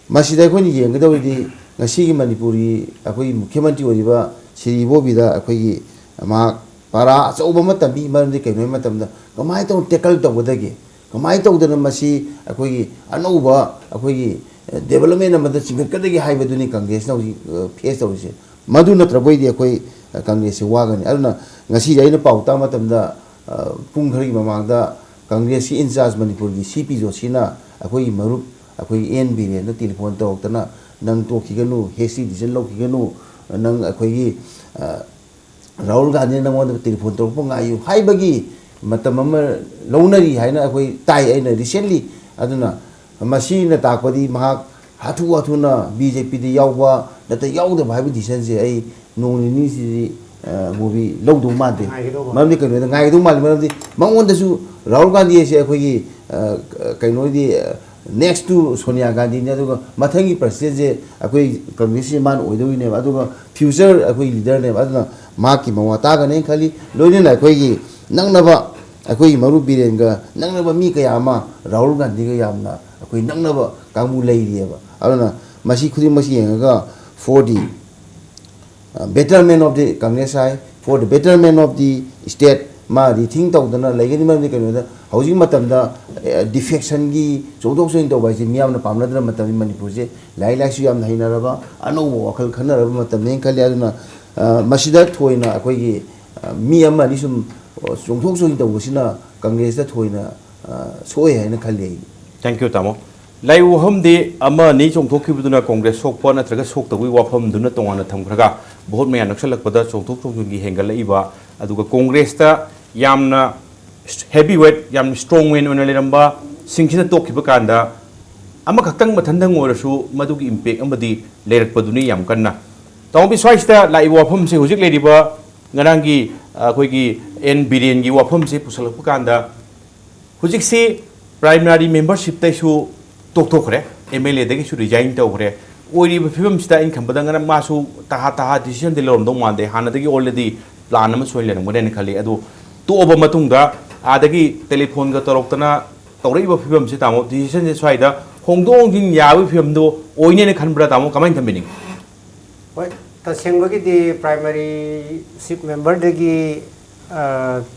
ꯃꯁꯤꯗ ꯑꯩꯈꯣꯏꯅ ꯌꯦꯡꯒꯗꯧꯔꯤꯗꯤ ꯉꯁꯤꯒꯤ ꯃꯅꯤꯄꯨꯔꯒꯤ ꯑꯩꯈꯣꯏꯒꯤ ꯃꯨꯈ꯭ꯌ ꯃꯟꯇ꯭ꯔꯤ ꯑꯣꯏꯔꯤꯕ ꯁ꯭ꯔꯤ ꯏꯕꯣꯕꯤꯗ ꯑꯩꯈꯣꯏꯒꯤ ꯃꯍꯥꯛ ꯄꯥꯔꯥ ꯑꯆꯧꯕ ꯑꯃ ꯇꯝꯕꯤ꯫ ꯃꯔꯝꯗꯤ ꯀꯩꯅꯣ ꯍꯥꯏꯕ ꯃꯇꯝꯗ ꯀꯃꯥꯏꯅ ꯇꯧꯅ tackle ꯇꯧꯒꯗꯒꯦ, ꯀꯃꯥꯏꯅ ꯇꯧꯗꯅ ꯃꯁꯤ ꯑꯩꯈꯣꯏꯒꯤ ꯑꯅꯧꯕ ꯑꯩꯈꯣꯏꯒꯤ development ꯑꯃꯗ ꯆꯤꯡꯈꯠꯀꯗꯒꯦ ꯍꯥꯏꯕꯗꯨꯅꯤ ꯀꯪꯒ꯭ꯔꯦꯁꯅ ꯍꯧꯖꯤꯛ, ꯑ, face ꯇꯧꯔꯤꯁꯦ꯫ ꯃꯗꯨ ꯅꯠꯇ꯭ꯔꯕꯣꯏꯗꯤ ꯑꯩꯈꯣꯏ, ꯑ, ꯀꯪꯒ꯭ꯔꯦꯁꯁꯦ ꯋꯥꯒꯅꯤ꯫ ꯑꯗꯨꯅ ꯉꯁꯤꯁꯦ ꯑꯩꯅ ꯄꯥꯎ ꯇꯥꯕ ꯃꯇꯝꯗ, ꯑ, ꯄꯨꯡ ꯈꯔꯒꯤ ꯃꯃꯥꯡꯗ ꯀꯪꯒ꯭ꯔꯦꯁꯀꯤ in charge ꯃꯅꯤꯄꯨꯔꯒꯤ ꯁꯤ ꯄꯤ ꯖꯣꯁꯤꯅ ꯑꯩꯈꯣꯏꯒꯤ ꯃꯔꯨꯞ ꯑꯩꯈꯣꯏꯒꯤ ꯑꯦꯟ ꯕꯤꯔꯦꯟꯗ ꯇꯦꯂꯤꯐꯣꯟ ꯇꯧꯔꯛꯇꯅ, "ꯅꯪ ꯇꯣꯛꯈꯤꯒꯅꯨ, ꯍꯦꯁꯇꯤ ꯗꯤꯁꯤꯖꯟ ꯂꯧꯈꯤꯒꯅꯨ, ꯅꯪ ꯑꯩꯈꯣꯏꯒꯤ, ꯑ, ꯔꯥꯍꯨꯜ ꯒꯥꯟꯙꯤꯅ ꯅꯪꯉꯣꯟꯗ ꯇꯦꯂꯤꯐꯣꯟ ꯇꯧꯔꯛꯄ ꯉꯥꯏꯌꯨ" ꯍꯥꯏꯕꯒꯤ ꯃꯇꯝ ꯑꯃ ꯂꯧꯅꯔꯤ ꯍꯥꯏꯅ ꯑꯩꯈꯣꯏ ꯇꯥꯏ, ꯑꯩꯅ recently꯫ ꯑꯗꯨꯅ ꯃꯁꯤꯅ ꯇꯥꯛꯄꯗꯤ ꯃꯍꯥꯛ ꯍꯥꯊꯨ ꯍꯥꯊꯨꯅ ꯕꯤ ꯖꯦ ꯄꯤꯗ ꯌꯥꯎꯕ ꯅꯠꯇ꯭ꯔ ꯌꯥꯎꯗꯕ ꯍꯥꯏꯕꯒꯤ decisionꯁꯦ ꯑꯩ ꯅꯣꯡ ꯅꯤꯅꯤꯁꯤꯗꯤ, ꯑ, ꯃꯣꯗꯤ ꯂꯧꯗꯧ ꯃꯥꯟꯗꯦ꯫ ꯉꯥꯏꯒꯗꯧꯕ꯫ ꯃꯔꯝꯗꯤ ꯀꯩꯅꯣꯗ ꯉꯥꯏꯒꯗꯧ ꯃꯥꯜꯂꯤ꯫ ꯃꯔꯝꯗꯤ ꯃꯉꯣꯟꯗꯁꯨ ꯔꯥꯍꯨꯜ ꯒꯥꯟꯙꯤ ꯍꯥꯏꯁꯦ ꯑꯩꯈꯣꯏꯒꯤ, ꯑ, ꯀꯩꯅꯣꯗꯤ, ꯑ, next to ꯁꯣꯅꯤꯌꯥ ꯒꯥꯟꯙꯤꯅꯤ꯫ ꯑꯗꯨꯒ ꯃꯊꯪꯒꯤ presidentꯁꯦ ꯑꯩꯈꯣꯏ ꯀꯪꯒ꯭ꯔꯦꯁꯁꯤ ꯃꯥꯅ ꯑꯣꯏꯗꯧꯔꯤꯅꯦꯕ꯫ ꯑꯗꯨꯒ future ꯑꯩꯈꯣꯏ leaderꯅꯦꯕ꯫ ꯑꯗꯨꯅ ꯃꯍꯥꯛꯀꯤ ꯃꯋꯥ ꯇꯥꯒꯅꯦꯅ ꯈꯜꯂꯤ꯫ ꯂꯣꯏꯅꯅ ꯑꯩꯈꯣꯏꯒꯤ ꯅꯛꯅꯕ, ꯑꯩꯈꯣꯏꯒꯤ ꯃꯔꯨꯞ ꯕꯤꯔꯦꯟꯒ ꯅꯛꯅꯕ ꯃꯤ ꯀꯌꯥ ꯑꯃ ꯔꯥꯍꯨꯜ ꯒꯥꯟꯙꯤꯒ ꯌꯥꯝꯅ ꯑꯩꯈꯣꯏ ꯅꯛꯅꯕ ꯀꯥꯡꯕꯨ ꯂꯩꯔꯤꯑꯕ꯫ ꯑꯗꯨꯅ ꯃꯁꯤ ꯈꯨꯗꯤꯡꯃꯛꯁꯤ ꯌꯦꯡꯉꯒ for the, uh, betterment of the Congress high, for the betterment of the state, ꯃꯥ rethink ꯇꯧꯗꯅ ꯂꯩꯒꯅꯤ꯫ ꯃꯔꯝꯗꯤ ꯀꯩꯅꯣꯗ ꯍꯧꯖꯤꯛ ꯃꯇꯝꯗ, ꯑꯦ, defectionꯒꯤ ꯆꯣꯡꯊꯣꯛ ꯆꯣꯡꯁꯤꯟ ꯇꯧꯕ ꯍꯥꯏꯁꯦ ꯃꯤꯌꯥꯝꯅ ꯄꯥꯝꯅꯗ꯭ꯔꯕ ꯃꯇꯝꯅꯤ꯫ ꯃꯅꯤꯄꯨꯔꯁꯦ ꯂꯥꯏꯔꯤꯛ ꯂꯥꯏꯁꯨ ꯌꯥꯝꯅ ꯍꯩꯅꯔꯕ, ꯑꯅꯧꯕ ꯋꯥꯈꯜ ꯈꯟꯅꯔꯕ ꯃꯇꯝꯅꯦꯅ ꯈꯜꯂꯤ꯫ ꯑꯗꯨꯅ, ꯑ, ꯃꯁꯤꯗ ꯊꯣꯏꯅ ꯑꯩꯈꯣꯏꯒꯤ, ꯑ, ꯃꯤ ꯑꯃ ꯑꯅꯤ ꯁꯨꯝ, ꯑ, ꯆꯣꯡꯊꯣꯛ ꯆꯣꯡꯁꯤꯟ ꯇꯧꯕꯁꯤꯅ ꯀꯪꯒ꯭ꯔꯦꯁꯇ ꯊꯣꯏꯅ, ꯑ, ꯁꯣꯛꯑꯦ ꯍꯥꯏꯅ ꯈꯜꯂꯤ ꯑꯩ꯫ Thank you, ꯇꯥꯃꯣ꯫ ꯂꯥꯏ ꯋꯥꯐꯝꯗꯤ ꯑꯃ ꯑꯅꯤ ꯆꯣꯡꯊꯣꯛꯈꯤꯕꯗꯨꯅ ꯀꯣꯡꯒ꯭ꯔꯦꯁ ꯁꯣꯛꯄ ꯅꯠꯇ꯭ꯔꯒ ꯁꯣꯛꯇꯕꯒꯤ ꯋꯥꯐꯝꯗꯨꯅ ꯇꯣꯉꯥꯟꯅ ꯊꯝꯈ꯭ꯔꯒ, ꯚꯣꯠ ꯃꯌꯥ ꯅꯛꯁꯜꯂꯛꯄꯗ ꯆꯣꯡꯊꯣꯛ ꯆꯣꯡꯁꯤꯟꯒꯤ ꯍꯦꯟꯒꯠꯂꯛꯏꯕ, ꯑꯗꯨꯒ ꯀꯣꯡꯒ꯭ꯔꯦꯁꯇ ꯌꯥꯝꯅ heavy weight, ꯌꯥꯝꯅ strong man ꯑꯣꯏꯅ ꯂꯩꯔꯝꯕ ꯁꯤꯡꯁꯤꯅ ꯇꯣꯛꯈꯤꯕ ꯀꯥꯟꯗ ꯑꯃꯈꯛꯇꯪ ꯃꯊꯟꯗꯪ ꯑꯣꯏꯔꯁꯨ ꯃꯗꯨꯒꯤ impact ꯑꯃꯗꯤ ꯂꯩꯔꯛꯄꯗꯨꯅꯤ ꯌꯥꯝ ꯀꯟꯅ꯫ ꯇꯥꯃꯣ ꯕꯤꯁ꯭ꯋꯥꯏꯁꯤꯗ ꯂꯥꯛꯏꯕ ꯋꯥꯐꯝꯁꯦ ꯍꯧꯖꯤꯛ ꯂꯩꯔꯤꯕ ꯉꯔꯥꯡꯒꯤ ꯑꯩꯈꯣꯏꯒꯤ ꯑꯦꯟ ꯕꯤꯔꯦꯟꯒꯤ ꯋꯥꯐꯝꯁꯦ ꯄꯨꯁꯜꯂꯛꯄ ꯀꯥꯟꯗ ꯍꯧꯖꯤꯛꯁꯤ primary membershipꯇꯩꯁꯨ ꯇꯣꯛꯊꯣꯛꯈ꯭ꯔꯦ, MLAꯗꯒꯤꯁꯨ resign ꯇꯧꯈ꯭ꯔꯦ꯫ ꯑꯣꯏꯔꯤꯕ ꯐꯤꯕꯝꯁꯤꯗ ꯑꯩꯅ ꯈꯟꯕꯗ ꯉꯔꯥꯡ ꯃꯥꯁꯨ ꯇꯍꯥ ꯇꯍꯥ decisionꯗꯤ ꯂꯧꯔꯝꯗꯧ ꯃꯥꯟꯗꯦ, ꯍꯥꯟꯅꯗꯒꯤ already plan ꯑꯃ ꯁꯣꯏꯅ ꯂꯩꯔꯝꯒꯅꯦꯅ ꯈꯜꯂꯤ꯫ ꯑꯗꯣ ꯇꯣꯛꯑꯕ ꯃꯇꯨꯡꯗ ꯑꯥꯗꯒꯤ telephoneꯒ ꯇꯧꯔꯛꯇꯅ ꯇꯧꯔꯛꯏꯕ ꯐꯤꯕꯝꯁꯤ ꯇꯥꯃꯣ decisionꯁꯦ ꯁ꯭ꯋꯥꯏꯗ ꯍꯣꯡꯗꯣꯛ ꯍꯣꯡꯖꯤꯟ ꯌꯥꯕꯒꯤ ꯐꯤꯕꯝꯗꯣ ꯑꯣꯏꯅꯦꯅ ꯈꯟꯕ꯭ꯔꯥ ꯇꯥꯃꯣ, ꯀꯃꯥꯏꯅ ꯊꯝꯕꯤꯅꯤꯡꯉꯤ? ꯍꯣꯏ, ꯇꯁꯦꯡꯕꯒꯤꯗꯤ primary ship memberꯗꯒꯤ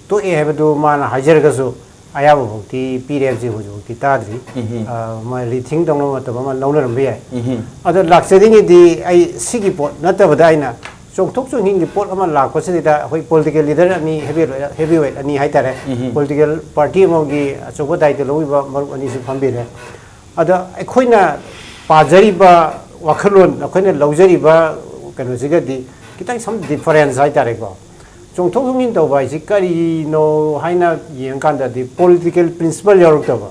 ꯇꯣꯛꯑꯦ ꯍꯥꯏꯕꯗꯨ ꯃꯥꯅ ꯍꯥꯏꯖꯔꯒꯁꯨ ꯑꯌꯥꯕ ꯐꯥꯎꯗꯤ ꯄꯤꯔꯦ ꯍꯥꯏꯕꯁꯤ ꯍꯧꯖꯤꯛꯐꯥꯎꯗꯤ ꯇꯥꯗ꯭ꯔꯤ꯫ ꯃꯥ rethink ꯇꯧꯅꯕ ꯃꯇꯝ ꯑꯃ ꯂꯧꯅꯔꯝꯕ ꯌꯥꯏ꯫ ꯑꯗꯣ ꯂꯥꯛꯆꯔꯤꯉꯩꯗꯤ ꯑꯩ ꯁꯤꯒꯤ ꯄꯣꯠ ꯅꯠꯇꯕꯗ ꯑꯩꯅ ꯆꯣꯡꯊꯣꯛ ꯆꯣꯡꯁꯤꯟꯒꯤ ꯄꯣꯠ ꯑꯃ ꯂꯥꯛꯄꯁꯤꯗ ꯑꯩꯈꯣꯏ political leader ꯑꯅꯤ heavy heavyweight ꯑꯅꯤ ꯍꯥꯏꯇꯥꯔꯦ, political party ꯑꯃꯒꯤ ꯑꯆꯧꯕ ꯗꯥꯏꯇ ꯂꯧꯕꯤꯕ ꯃꯔꯨꯞ ꯑꯅꯤꯁꯨ ꯐꯝꯕꯤꯔꯦ꯫ ꯑꯗ ꯑꯩꯈꯣꯏꯅ ꯄꯥꯖꯔꯤꯕ ꯋꯥꯈꯜꯂꯣꯟ, ꯑꯩꯈꯣꯏꯅ ꯂꯧꯖꯔꯤꯕ ꯀꯩꯅꯣꯁꯤꯒꯗꯤ ꯈꯤꯇꯪ some difference ꯍꯥꯏꯇꯥꯔꯦꯀꯣ꯫ ꯆꯣꯡꯊꯣꯛ ꯆꯣꯡꯁꯤꯟ ꯇꯧꯕ ꯍꯥꯏꯁꯤ ꯀꯔꯤꯅꯣ ꯍꯥꯏꯅ ꯌꯦꯡꯉꯀꯥꯟꯗꯗꯤ political principle ꯌꯥꯎꯔꯛꯇꯕ,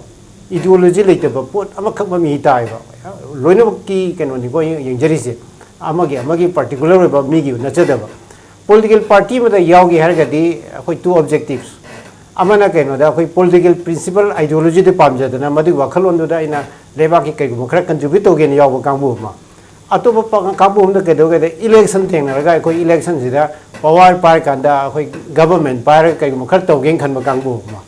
ideology ꯂꯩꯇꯕ ꯄꯣꯠ ꯑꯃꯈꯛ ꯃꯃꯤ ꯇꯥꯏꯕ꯫ ꯂꯣꯏꯅꯃꯛꯀꯤ ꯀꯩꯅꯣꯅꯤꯀꯣ ꯌꯦꯡꯖꯔꯤꯁꯦ, ꯑꯃꯒꯤ ꯑꯃꯒꯤ particular ꯑꯣꯏꯕ ꯃꯤꯒꯤ ꯅꯠꯆꯗꯕ꯫ Political party ꯑꯃꯗ ꯌꯥꯎꯒꯦ ꯍꯥꯏꯔꯒꯗꯤ ꯑꯩꯈꯣꯏ two objectives, ꯑꯃꯅ ꯀꯩꯅꯣꯗ ꯑꯩꯈꯣꯏ political principle ideologyꯗ ꯄꯥꯝꯖꯗꯅ ꯃꯗꯨꯒꯤ ꯋꯥꯈꯜꯂꯣꯟꯗꯨꯗ ꯑꯩꯅ ꯂꯩꯕꯥꯛꯀꯤ ꯀꯩꯒꯨꯝꯕ ꯈꯔ contribute ꯇꯧꯒꯦꯅ ꯌꯥꯎꯕ ꯀꯥꯡꯕꯨ ꯑꯃ, ꯑꯇꯣꯞꯄ ꯀꯥꯡꯕꯨ ꯑꯃꯗ ꯀꯩꯗꯧꯒꯦꯗ election ꯊꯦꯡꯅꯔꯒ ꯑꯩꯈꯣꯏ electionꯁꯤꯗ power ꯄꯥꯏꯔꯀꯥꯟꯗ ꯑꯩꯈꯣꯏ government ꯄꯥꯏꯔꯒ ꯀꯩꯒꯨꯝꯕ ꯈꯔ ꯇꯧꯒꯦꯅ ꯈꯟꯕ ꯀꯥꯡꯕꯨ ꯑꯃ꯫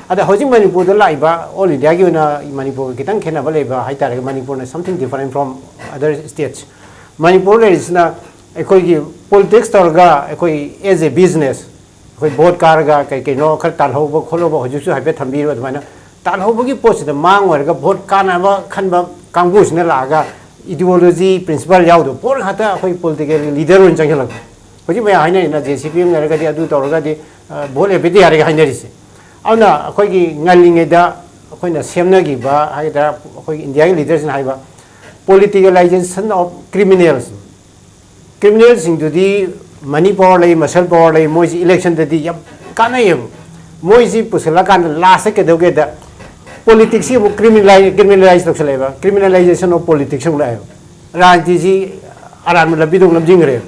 ꯑꯗ ꯍꯧꯖꯤꯛ ꯃꯅꯤꯄꯨꯔꯗ ꯂꯥꯛꯏꯕ all Indiaꯒꯤ ꯑꯣꯏꯅ ꯃꯅꯤꯄꯨꯔꯒ ꯈꯤꯇꯪ ꯈꯦꯠꯅꯕ ꯂꯩꯕ ꯍꯥꯏꯇꯥꯔꯒꯗꯤ ꯃꯅꯤꯄꯨꯔꯅ something different from other states꯫ Manipur ꯂꯩꯔꯤꯁꯤꯅ ꯑꯩꯈꯣꯏꯒꯤ politics ꯇꯧꯔꯒ ꯑꯩꯈꯣꯏ as a business ꯑꯩꯈꯣꯏ vote ꯀꯥꯔꯒ ꯀꯩ ꯀꯩꯅꯣ ꯈꯔ ꯇꯥꯜꯍꯧꯕ ꯈꯣꯠꯍꯧꯕ ꯍꯧꯖꯤꯛꯁꯨ ꯍꯥꯏꯐꯦꯠ ꯊꯝꯕꯤꯔꯣ꯫ ꯑꯗꯨꯃꯥꯏꯅ ꯇꯥꯜꯍꯧꯕꯒꯤ ꯄꯣꯠꯁꯤꯗ ꯃꯥꯡ ꯑꯣꯏꯔꯒ vote ꯀꯥꯟꯅꯕ ꯈꯟꯕ ꯀꯥꯡꯕꯨꯁꯤꯅ ꯂꯥꯛꯑꯒ ideology principle ꯌꯥꯎꯗꯕ ꯄꯣꯠ ꯉꯥꯛꯇ ꯑꯩꯈꯣꯏ political leader ꯑꯣꯏꯅ ꯆꯪꯁꯤꯜꯂꯛꯄ꯫ ꯍꯧꯖꯤꯛ ꯃꯌꯥꯝ ꯍꯥꯏꯅꯔꯤꯅ JCP ꯑꯃ ꯂꯩꯔꯒꯗꯤ ꯑꯗꯨ ꯇꯧꯔꯒꯗꯤ vote ꯍꯥꯏꯐꯦꯠꯇꯤ ꯌꯥꯔꯦ ꯍꯥꯏꯅꯔꯤꯁꯦ꯫ ꯑꯗꯨꯅ ꯑꯩꯈꯣꯏꯒꯤ ꯉꯜꯂꯤꯉꯩꯗ ꯑꯩꯈꯣꯏꯅ ꯁꯦꯝꯅꯈꯤꯕ ꯍꯥꯏꯒꯗ꯭ꯔꯥ ꯑꯩꯈꯣꯏꯒꯤ Indiaꯒꯤ leaderꯁꯤꯡꯅ ꯍꯥꯏꯕ politicalization of criminals꯫ Criminalꯁꯤꯡꯗꯨꯗꯤ money power ꯂꯩ, muscle power ꯂꯩ, ꯃꯣꯏꯁꯤ electionꯗꯗꯤ ꯌꯥꯝ ꯀꯥꯟꯅꯩꯌꯦꯕ꯫ ꯃꯣꯏꯁꯤ ꯄꯨꯁꯤꯜꯂꯀꯥꯟꯗ ꯂꯥꯁꯇ ꯀꯩꯗꯧꯒꯦꯗ, ꯄꯣꯂꯤꯇꯤꯛꯁꯁꯤ ꯑꯃꯨꯛ ꯀ꯭ꯔꯤꯃꯤꯅꯦꯂꯥꯏ ꯀ꯭ꯔꯤꯃꯤꯅꯦꯂꯥꯏꯁ ꯇꯧꯁꯜꯂꯛꯑꯦꯕ꯫ ꯀ꯭ꯔꯤꯃꯤꯅꯦꯂꯥꯏꯖꯦꯁꯟ ꯑꯣꯐ ꯄꯣꯂꯤꯇꯤꯛꯁ ꯑꯃꯨꯛ ꯂꯥꯛꯑꯦꯕ꯫ ꯔꯥꯖꯅꯤꯇꯤꯁꯤ ꯑꯔꯥꯟꯕ ꯂꯝꯕꯤꯗ ꯑꯃꯨꯛ ꯂꯝꯖꯤꯡꯈ꯭ꯔꯦꯕ꯫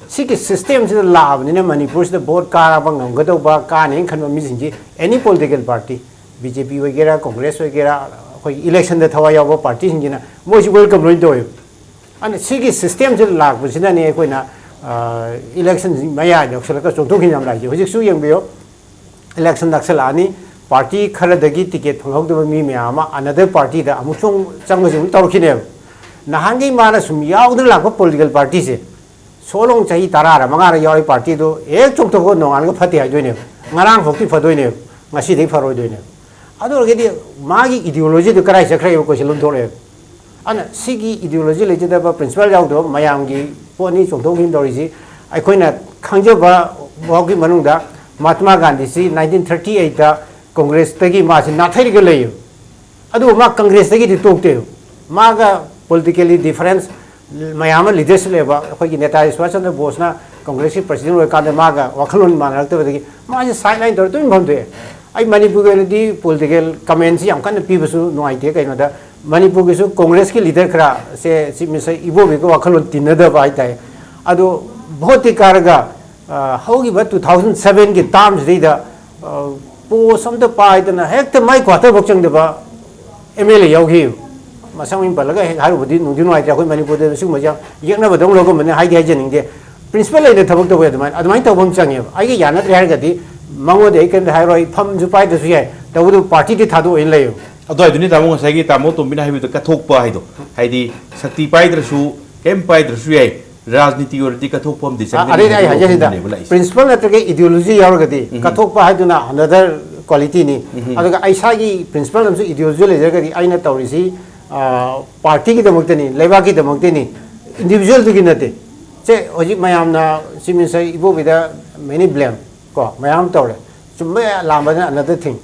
ꯁꯤꯒꯤ ꯁꯤꯁꯇꯦꯝꯁꯤꯗ ꯂꯥꯛꯑꯕꯅꯤꯅ ꯃꯅꯤꯄꯨꯔꯁꯤꯗ ꯚꯣꯠ ꯀꯥꯕ ꯉꯝꯒꯗꯧꯕ, ꯀꯥꯅꯦꯅ ꯈꯟꯕ ꯃꯤꯁꯤꯡꯁꯤ ꯑꯦꯅꯤ ꯄꯣꯂꯤꯇꯤꯀꯦꯜ ꯄꯥꯔꯇꯤ, ꯕꯤ ꯖꯦ ꯄꯤ ꯑꯣꯏꯒꯦꯔꯥ, ꯀꯣꯡꯒ꯭ꯔꯦꯁ ꯑꯣꯏꯒꯦꯔꯥ, ꯑꯩꯈꯣꯏ ꯏꯂꯦꯛꯁꯟꯗ ꯊꯋꯥꯏ ꯌꯥꯎꯕ ꯄꯥꯔꯇꯤꯁꯤꯡꯁꯤꯅ ꯃꯣꯏꯁꯤ ꯋꯦꯜꯀꯝ ꯂꯣꯏꯅ ꯇꯧꯋꯦꯕ꯫ ꯑꯗꯨꯅ ꯁꯤꯒꯤ ꯁꯤꯁꯇꯦꯝꯁꯤ ꯂꯥꯛꯄꯁꯤꯅꯅꯦ ꯑꯩꯈꯣꯏꯅ ꯏꯂꯦꯛꯁꯟ ꯃꯌꯥ ꯌꯧꯁꯤꯜꯂꯒ ꯆꯣꯡꯊꯣꯛꯈꯤꯅ ꯌꯥꯝ ꯂꯥꯛꯏꯁꯦ꯫ ꯍꯧꯖꯤꯛꯁꯨ ꯌꯦꯡꯕꯤꯌꯨ, ꯏꯂꯦꯛꯁꯟ ꯅꯛꯁꯜꯂꯛꯑꯅꯤ, ꯄꯥꯔꯇꯤ ꯈꯔꯗꯒꯤ ꯇꯤꯀꯦꯠ ꯐꯪꯍꯧꯗꯕ ꯃꯤ ꯃꯌꯥꯝ ꯑꯃ ꯑꯅꯗꯔ ꯄꯥꯔꯇꯤꯗ ꯑꯃꯨꯛ ꯁꯨꯝ ꯆꯪꯕꯁꯤ ꯑꯃꯨꯛ ꯇꯧꯔꯛꯈꯤꯅꯦꯕ꯫ ꯅꯍꯥꯟꯒꯤ ꯃꯥꯅ ꯁꯨꯝ ꯌꯥꯎꯗꯅ ꯂꯥꯛꯄ ꯄꯣꯂꯤꯇꯤꯀꯦꯜ ꯄꯥꯔꯇꯤꯁꯦ ꯁꯣꯂꯣꯡ ꯆꯍꯤ ꯇꯔꯥꯔ ꯃꯉꯥꯔ ꯌꯥꯎꯔꯤ ꯄꯥꯔꯇꯤꯗꯨ ꯍꯦꯛ ꯆꯣꯡꯊꯣꯛꯄ ꯅꯣꯡꯉꯥꯜꯂꯒ ꯐꯠꯇꯦ ꯍꯥꯏꯗꯣꯏꯅꯦꯕ, ꯉꯔꯥꯡ ꯐꯥꯎꯗꯤ ꯐꯗꯣꯏꯅꯦꯕ, ꯉꯁꯤꯗꯤ ꯐꯔꯣꯏꯗꯣꯏꯅꯦꯕ꯫ ꯑꯗꯨ ꯑꯣꯏꯔꯒꯗꯤ ꯃꯥꯒꯤ ꯏꯗꯤꯑꯣꯂꯣꯖꯤꯗꯨ ꯀꯗꯥꯏ ꯆꯠꯈ꯭ꯔꯦ ꯍꯥꯏꯕ ꯀꯣꯏꯁꯟ ꯑꯃ ꯊꯣꯛꯂꯛꯑꯦꯕ꯫ ꯑꯗꯨꯅ ꯁꯤꯒꯤ ꯏꯗꯤꯑꯣꯂꯣꯖꯤ ꯂꯩꯖꯗꯕ, ꯄ꯭ꯔꯤꯟꯁꯤꯄꯜ ꯌꯥꯎꯗꯕ ꯃꯌꯥꯝꯒꯤ ꯄꯣꯠꯅꯤ ꯆꯣꯡꯊꯣꯛ ꯆꯣꯡꯁꯤꯟ ꯇꯧꯔꯤꯁꯤ꯫ ꯑꯩꯈꯣꯏꯅ ꯈꯪꯖꯕ ꯐꯥꯎꯒꯤ ꯃꯅꯨꯡꯗ ꯃꯍꯥꯇꯃꯥ ꯒꯥꯟꯙꯤꯁꯤ ꯅꯥꯏꯟꯇꯤꯟ ꯊꯥꯔꯇꯤ ꯑꯩꯠꯇ ꯀꯣꯡꯒ꯭ꯔꯦꯁꯇꯒꯤ ꯃꯥꯁꯤ ꯅꯥꯊꯩꯔꯒ ꯂꯩꯌꯦꯕ꯫ ꯑꯗꯨꯕꯨ ꯃꯥ ꯀꯪꯒ꯭ꯔꯦꯁꯇꯒꯤꯗꯤ ꯇꯣꯛꯇꯦꯕ꯫ ꯃꯥꯒ ꯄꯣꯂꯤꯇꯤꯀꯦꯜꯂꯤ ꯗꯤꯐꯔꯦꯟꯁ ꯃꯌꯥꯝ ꯑꯃ ꯂꯤꯗꯔꯁꯤꯞ ꯂꯩꯕ ꯑꯩꯈꯣꯏꯒꯤ ꯅꯦꯇꯥꯖꯤ ꯁꯨꯚꯥꯁ ꯆꯟꯗ꯭ꯔ ꯕꯣꯁꯅ ꯀꯪꯒ꯭ꯔꯦꯁꯀꯤ ꯄ꯭ꯔꯁꯤꯗꯦꯟ ꯑꯣꯏꯔꯀꯥꯟꯗ ꯃꯥꯒ ꯋꯥꯈꯜꯂꯣꯟ ꯃꯥꯟꯅꯔꯛꯇꯕꯗꯒꯤ ꯃꯥꯁꯦ ꯁꯥꯏꯠ ꯂꯥꯏꯟ ꯇꯧꯔ ꯇꯨꯃꯤꯟ ꯐꯝꯗꯣꯛꯑꯦ꯫ ꯑꯩ ꯃꯅꯤꯄꯨꯔꯒꯤ ꯑꯣꯏꯅꯗꯤ ꯄꯣꯂꯤꯇꯤꯀꯦꯜ ꯀꯃꯦꯟꯁꯤ ꯌꯥꯝ ꯀꯟꯅ ꯄꯤꯕꯁꯨ ꯅꯨꯡꯉꯥꯏꯇꯦ꯫ ꯀꯩꯅꯣꯗ ꯃꯅꯤꯄꯨꯔꯒꯤꯁꯨ ꯀꯣꯡꯒ꯭ꯔꯦꯁꯀꯤ ꯂꯤꯗꯔ ꯈꯔ ꯁꯦ ꯆꯤꯐ ꯃꯤꯅꯤꯁꯇꯔ ꯏꯕꯣꯕꯤꯒ ꯋꯥꯈꯜꯂꯣꯟ ꯇꯤꯟꯅꯗꯕ ꯍꯥꯏꯇꯥꯔꯦ꯫ ꯑꯗꯣ ꯚꯣꯠꯇꯤ ꯀꯥꯔꯒ, ꯑ, ꯍꯧꯈꯤꯕ ꯇꯨ ꯊꯥꯎꯖꯟ ꯁꯚꯦꯟꯒꯤ ꯇꯥꯔꯝꯁꯤꯗꯩꯗ, ꯑ, ꯄꯣꯁ ꯑꯝꯇ ꯄꯥꯏꯗꯅ ꯍꯦꯛꯇ ꯃꯥꯏ ꯀ꯭ꯋꯥꯇꯔꯐꯥꯎ ꯆꯪꯗꯕ ꯑꯦꯝ ꯑꯦꯜ ꯑꯦ ꯌꯥꯎꯈꯤ꯫ ꯃꯁꯛ ꯃꯃꯤꯡ ꯄꯜꯂꯒ ꯍꯦꯛ ꯍꯥꯏꯔꯨꯕꯗꯤ ꯅꯨꯡꯗꯤ ꯅꯨꯡꯉꯥꯏꯇ꯭ꯔꯦ꯫ ꯑꯩꯈꯣꯏ ꯃꯅꯤꯄꯨꯔꯗ ꯁꯤꯒꯨꯝꯕꯁꯦ ꯌꯥꯝ ꯌꯦꯛꯅꯕꯗꯧꯅ ꯂꯧꯒꯨꯝꯕꯅꯤ, ꯍꯥꯏꯗꯤ ꯍꯥꯏꯖꯅꯤꯡꯗꯦ꯫ ꯄ꯭ꯔꯤꯟꯁꯤꯄꯜ ꯂꯩꯅ ꯊꯕꯛ ꯇꯧꯋꯦ꯫ ꯑꯗꯨꯃꯥꯏꯅ, ꯑꯗꯨꯃꯥꯏꯅ ꯇꯧꯕ ꯑꯃ ꯆꯪꯉꯦꯕ꯫ ꯑꯩꯒ ꯌꯥꯅꯗ꯭ꯔꯦ ꯍꯥꯏꯔꯒꯗꯤ ꯃꯉꯣꯟꯗ ꯑꯩ ꯀꯔꯤꯝꯇ ꯍꯥꯏꯔꯣꯏ, ꯑꯩ ꯐꯝꯁꯨ ꯄꯥꯏꯗ꯭ꯔꯁꯨ ꯌꯥꯏ, ꯇꯧꯕꯇꯕꯨ ꯄꯥꯔꯇꯤꯗꯤ ꯊꯥꯗꯣꯛꯑꯣꯏꯅ ꯂꯩꯌꯦꯕ꯫ ꯑꯗꯨꯋꯥꯏꯗꯨꯅꯤ ꯇꯥꯃꯣ ꯉꯁꯥꯏꯒꯤ ꯇꯥꯃꯣ ꯇꯣꯝꯕꯤꯅ ꯍꯥꯏꯕꯗꯣ ꯀꯠꯊꯣꯛꯄ ꯍꯥꯏꯗꯣ, ꯍꯥꯏꯗꯤ ꯁꯛꯇꯤ ꯄꯥꯏꯗ꯭ꯔꯁꯨ, ꯀꯩꯝ ꯄꯥꯏꯗ꯭ꯔꯁꯨ ꯌꯥꯏ, ꯔꯥꯖꯅꯤꯇꯤ ꯑꯣꯏꯔꯗꯤ ꯀꯠꯊꯣꯛꯄ ꯑꯃꯗꯤ ꯑ, ꯆꯪꯒꯅꯤ ꯑꯗꯩꯗꯤ ꯑꯩ ꯍꯥꯏꯕ ꯍꯥꯏꯖꯩꯁꯤꯗ, ꯋꯥꯐꯝꯗꯨꯅꯦꯕ ꯂꯥꯛꯏꯁꯦ꯫ ꯄ꯭ꯔꯤꯟꯁꯤꯄꯜ ꯅꯠꯇ꯭ꯔꯒ ꯏꯗꯤꯑꯣꯂꯣꯖꯤ ꯌꯥꯎꯔꯒꯗꯤ ꯎꯝ꯫ ꯀꯠꯊꯣꯛꯄ ꯍꯥꯏꯗꯨꯅ ꯑꯅꯗꯔ ꯀ꯭ꯋꯥꯂꯤꯇꯤꯅꯤ꯫ ꯎꯝ꯫ ꯑꯗꯨꯒ ꯑꯩ ꯏꯁꯥꯒꯤ ꯄ꯭ꯔꯤꯟꯁꯤꯄꯜ ꯑꯃꯁꯨ ꯏꯗꯤꯑꯣꯂꯣꯖꯤ ꯂꯩꯖꯔꯒꯗꯤ ꯑꯩꯅ ꯇꯧꯔꯤꯁꯤ, ꯑ, ꯄꯥꯔꯇꯤꯒꯤꯗꯃꯛꯇꯅꯤ, ꯂꯩꯕꯥꯛꯀꯤꯗꯃꯛꯇꯅꯤ, ꯏꯟꯗꯤꯕꯤꯖꯨꯋꯦꯜꯗꯨꯒꯤ ꯅꯠꯇꯦ꯫ ꯁꯦ, ꯍꯧꯖꯤꯛ ꯃꯌꯥꯝꯅ ꯆꯤꯐ ꯃꯤꯅꯤꯁꯇꯔ ꯏꯕꯣꯕꯤꯗ ꯃꯦꯅꯤ ꯕ꯭ꯂꯦꯝ ꯀꯣ ꯃꯌꯥꯝ ꯇꯧꯔꯦ꯫ ꯆꯨꯝꯕ ꯂꯥꯟꯕꯅ ꯑꯅꯗꯔ ꯊꯤꯡ꯫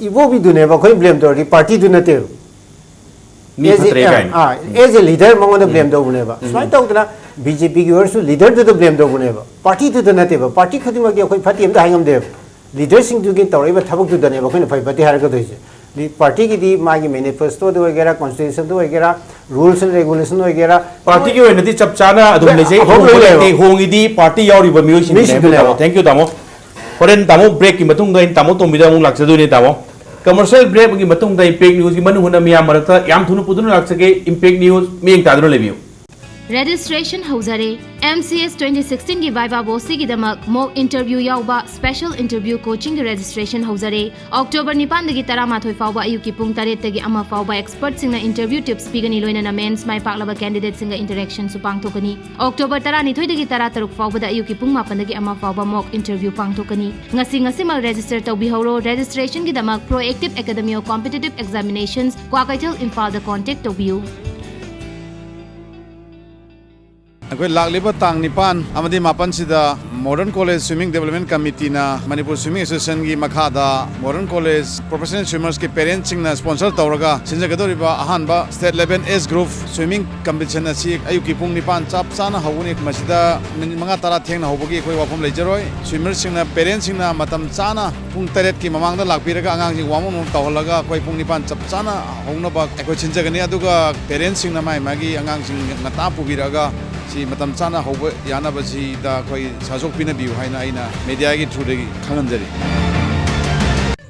ꯏꯕꯣꯕꯤꯗꯨꯅꯦꯕ ꯑꯩꯈꯣꯏ ꯕ꯭ꯂꯦꯝ ꯇꯧꯔꯗꯤ, ꯄꯥꯔꯇꯤꯗꯨ ꯅꯠꯇꯦꯕ꯫ ꯃꯤ ꯑꯦꯖ ꯑꯦ, ꯐꯠꯇ꯭ꯔꯦ ꯀꯥꯏꯅ꯫ ꯑꯥ, ꯑꯦꯖ ꯑꯦ ꯂꯤꯗꯔ ꯃꯉꯣꯟꯗ ꯕ꯭ꯂꯦꯝ ꯇꯧꯕꯅꯦꯕ꯫ ꯎꯝ꯫ ꯁꯨꯃꯥꯏꯅ ꯇꯧꯗꯅ ꯕꯤ ꯖꯦ ꯄꯤꯒꯤ ꯑꯣꯏꯔꯁꯨ ꯂꯤꯗꯔꯗꯨꯗ ꯕ꯭ꯂꯦꯝ ꯇꯧꯕꯅꯦꯕ, ꯄꯥꯔꯇꯤꯗꯨꯗ ꯅꯠꯇꯦꯕ꯫ ꯄꯥꯔꯇꯤ ꯈꯨꯗꯤꯡꯃꯛꯀꯤ ꯑꯩꯈꯣꯏ ꯐꯠꯇꯦ ꯑꯝꯇ ꯍꯥꯏꯉꯝꯗꯦꯕ꯫ ꯂꯤꯗꯔꯁꯤꯡꯗꯨꯒꯤ ꯇꯧꯔꯛꯏꯕ ꯊꯕꯛꯇꯨꯗꯅꯦꯕ ꯑꯩꯈꯣꯏꯅ ꯐꯩ ꯐꯠꯇꯦ ꯍꯥꯏꯔꯛꯀꯗꯣꯏꯁꯦ꯫ ꯂꯤ- ꯄꯥꯔꯇꯤꯒꯤꯗꯤ ꯃꯥꯒꯤ ꯃꯦꯅꯤꯐꯦꯁꯇꯣꯗ ꯑꯣꯏꯒꯦꯔꯥ, ꯀꯣꯟꯁꯇꯤꯇ꯭ꯌꯨꯁꯟꯗ ꯑꯣꯏꯒꯦꯔꯥ, ꯔꯨꯜꯁ ꯑꯦꯟ ꯔꯦꯒꯨꯂꯦꯁꯟ ꯑꯣꯏꯒꯦꯔꯥ, ꯄꯥꯔꯇꯤꯒꯤ ꯑꯣꯏꯅꯗꯤ ꯆꯞ ꯆꯥꯅ ꯑꯗꯨꯝ ꯂꯩꯖꯩ꯫ ꯑꯐꯕ ꯍꯣꯡꯕ ꯂꯣꯏ ꯂꯩꯇꯦ, ꯂꯩꯌꯦꯕ꯫ ꯍꯣꯡꯉꯤꯗꯤ ꯄꯥꯔꯇꯤ ꯌꯥꯎꯔꯤꯕ ꯃꯤꯑꯣꯏꯁꯤꯡꯗꯨꯅꯦ꯫ ꯃꯤꯁꯤꯡꯗꯨꯅꯦꯕ꯫ ꯊꯦꯡꯀ꯭ꯌꯨ ꯇꯥꯃꯣ꯫ ꯍꯣꯔꯦꯟ ꯇꯥꯃꯣ ꯕ꯭ꯔꯦꯛꯀꯤ ꯃꯇꯨꯡꯗ ꯑꯩꯅ ꯇꯥꯃꯣ ꯇꯣꯝꯕꯤꯗ ꯑꯃꯨꯛ ꯂꯥꯛꯆꯗꯣꯏꯅꯦ ꯇꯥꯃꯣ꯫ ꯀꯃꯔꯁꯤꯌꯦꯜ ꯕ꯭ꯔꯦꯛꯀꯤ ꯃꯇꯨꯡꯗ ꯏꯝꯄꯦꯛ ꯅ꯭ꯌꯨꯁꯀꯤ ꯃꯅꯨꯡ ꯍꯨꯠꯅ ꯃꯤꯌꯥꯝ ꯃꯔꯛꯇ ꯌꯥꯝ ꯊꯨꯅ ꯄꯨꯗꯨꯅ ꯂꯥꯛꯆꯒꯦ꯫ ꯏꯝꯄꯦꯛ ꯅ꯭ꯌꯨꯁ ꯃꯤꯠꯌꯦꯡ ꯇꯥꯗꯨꯅ ꯂꯩꯕꯤꯌꯨ꯫ ꯔꯦꯖꯤꯁꯇ꯭ꯔꯦꯁꯟ ꯍꯧꯖꯔꯦ꯫ ꯑꯦꯝ ꯁꯤ ꯑꯦꯁ ꯇ꯭ꯋꯦꯟꯇꯤ ꯁꯤꯛꯁꯇꯤꯟꯒꯤ ꯚꯥꯏꯚꯥ ꯕꯣꯁꯀꯤꯗꯃꯛ ꯃꯣꯛ ꯏꯟꯇꯔꯚ꯭ꯌꯨ ꯌꯥꯎꯕ ꯁ꯭ꯄꯦꯁꯦꯜ ꯏꯟꯇꯔꯚ꯭ꯌꯨ ꯀꯣꯆꯤꯡꯒꯤ ꯔꯦꯖꯤꯁꯇ꯭ꯔꯦꯁꯟ ꯍꯧꯖꯔꯦ꯫ ꯑꯣꯛꯇꯣꯕꯔ ꯅꯤꯄꯥꯟꯗꯒꯤ ꯇꯔꯥꯃꯥꯊꯣꯏ ꯐꯥꯎꯕ ꯑꯌꯨꯛꯀꯤ ꯄꯨꯡ ꯇꯔꯦꯠꯇꯒꯤ ꯑꯃ ꯐꯥꯎꯕ ꯑꯦꯛꯁꯄꯔꯠꯁꯤꯡꯅ ꯏꯟꯇꯔꯚ꯭ꯌꯨ ꯇꯤꯞꯁ ꯄꯤꯒꯅꯤ, ꯂꯣꯏꯅꯅ ꯃꯦꯟꯁ ꯃꯥꯏ ꯄꯥꯛꯂꯕ ꯀꯦꯟꯗꯤꯗꯦꯠꯁꯤꯡꯒ ꯏꯟꯇꯔꯦꯛꯁꯟꯁꯨ ꯄꯥꯡꯊꯣꯛꯀꯅꯤ꯫ ꯑꯣꯛꯇꯣꯕꯔ ꯇꯔꯥꯅꯤꯊꯣꯏꯗꯒꯤ ꯇꯔꯥꯇꯔꯨꯛ ꯐꯥꯎꯕꯗ ꯑꯌꯨꯛꯀꯤ ꯄꯨꯡ ꯃꯥꯄꯟꯗꯒꯤ ꯑꯃ ꯐꯥꯎꯕ ꯃꯣꯛ ꯏꯟꯇꯔꯚ꯭ꯌꯨ ꯄꯥꯡꯊꯣꯛꯀꯅꯤ꯫ ꯉꯁꯤ ꯉꯁꯤꯃꯛ ꯔꯦꯖꯤꯁꯇꯔ ꯇꯧꯕꯤꯍꯧꯔꯣ꯫ ꯔꯦꯖꯤꯁꯇ꯭ꯔꯦꯁꯟꯒꯤꯗꯃꯛ proactive academy of competitive examinations, Kwakeithel, ꯏꯝꯐꯥꯜꯗ ꯀꯣꯟꯇꯦꯛ ꯇꯧꯕꯤꯌꯨ꯫ ꯑꯩꯈꯣꯏ ꯂꯥꯛꯂꯤꯕ ꯇꯥꯡ ꯅꯤꯄꯥꯟ ꯑꯃꯗꯤ ꯃꯥꯄꯟꯁꯤꯗ ꯃꯣꯗꯔꯟ ꯀꯣꯂꯦꯖ ꯁ꯭ꯋꯤꯃꯤꯡ ꯗꯤꯕꯦꯂꯞꯃꯦꯟ ꯀꯃꯤꯇꯤꯅ ꯃꯅꯤꯄꯨꯔ ꯁ꯭ꯋꯤꯃꯤꯡ ꯑꯦꯁꯣꯁꯤꯌꯦꯁꯟꯒꯤ ꯃꯈꯥꯗ ꯃꯣꯗꯔꯟ ꯀꯣꯂꯦꯖ ꯄ꯭ꯔꯣꯐꯦꯁꯅꯦꯜ ꯁ꯭ꯋꯤꯃꯔꯁꯀꯤ ꯄꯦꯔꯦꯟꯁꯁꯤꯡꯅ ꯁ꯭ꯄꯣꯟꯁꯔ ꯇꯧꯔꯒ ꯁꯤꯟꯖꯒꯗꯧꯔꯤꯕ ꯑꯍꯥꯟꯕ state level age group swimming competition ꯑꯁꯤ ꯑꯌꯨꯛꯀꯤ ꯄꯨꯡ ꯅꯤꯄꯥꯟ ꯆꯞ ꯆꯥꯅ ꯍꯧꯒꯅꯤ꯫ ꯃꯁꯤꯗ ꯃꯤꯅꯤꯠ ꯃꯉꯥ ꯇꯔꯥ ꯊꯦꯡꯅ ꯍꯧꯕꯒꯤ ꯑꯩꯈꯣꯏ ꯋꯥꯐꯝ ꯂꯩꯖꯔꯣꯏ꯫ ꯁ꯭ꯋꯤꯃꯔꯁꯤꯡꯅ, ꯄꯦꯔꯦꯟꯁꯁꯤꯡꯅ ꯃꯇꯝ ꯆꯥꯅ ꯄꯨꯡ ꯇꯔꯦꯠꯀꯤ ꯃꯃꯥꯡꯗ ꯂꯥꯛꯄꯤꯔꯒ ꯑꯉꯥꯡꯁꯤꯡ ꯋꯥꯔꯝ ꯑꯞ ꯇꯧꯍꯜꯂꯒ ꯑꯩꯈꯣꯏ ꯄꯨꯡ ꯅꯤꯄꯥꯟ ꯆꯞ ꯆꯥꯅ ꯍꯧꯅꯕ ꯑꯩꯈꯣꯏ ꯁꯤꯟꯖꯒꯅꯤ꯫ ꯑꯗꯨꯒ ꯄꯦꯔꯦꯟꯁꯁꯤꯡꯅ ꯃꯥꯒꯤ ꯃꯥꯒꯤ ꯑꯉꯥꯡꯁꯤꯡ ꯉꯟꯇꯥ ꯄꯨꯕꯤꯔꯛꯑꯒ ꯁꯤ ꯃꯇꯝ ꯆꯥꯅ ꯍꯧꯕ ꯌꯥꯅꯕꯁꯤꯗ ꯑꯩꯈꯣꯏ ꯁꯍꯌꯣꯒ ꯄꯤꯅꯕꯤꯌꯨ ꯍꯥꯏꯅ ꯑꯩꯅ ꯃꯦꯗꯤꯌꯥꯒꯤ ꯊ꯭ꯔꯨꯗꯒꯤ ꯈꯪꯍꯟꯖꯔꯤ꯫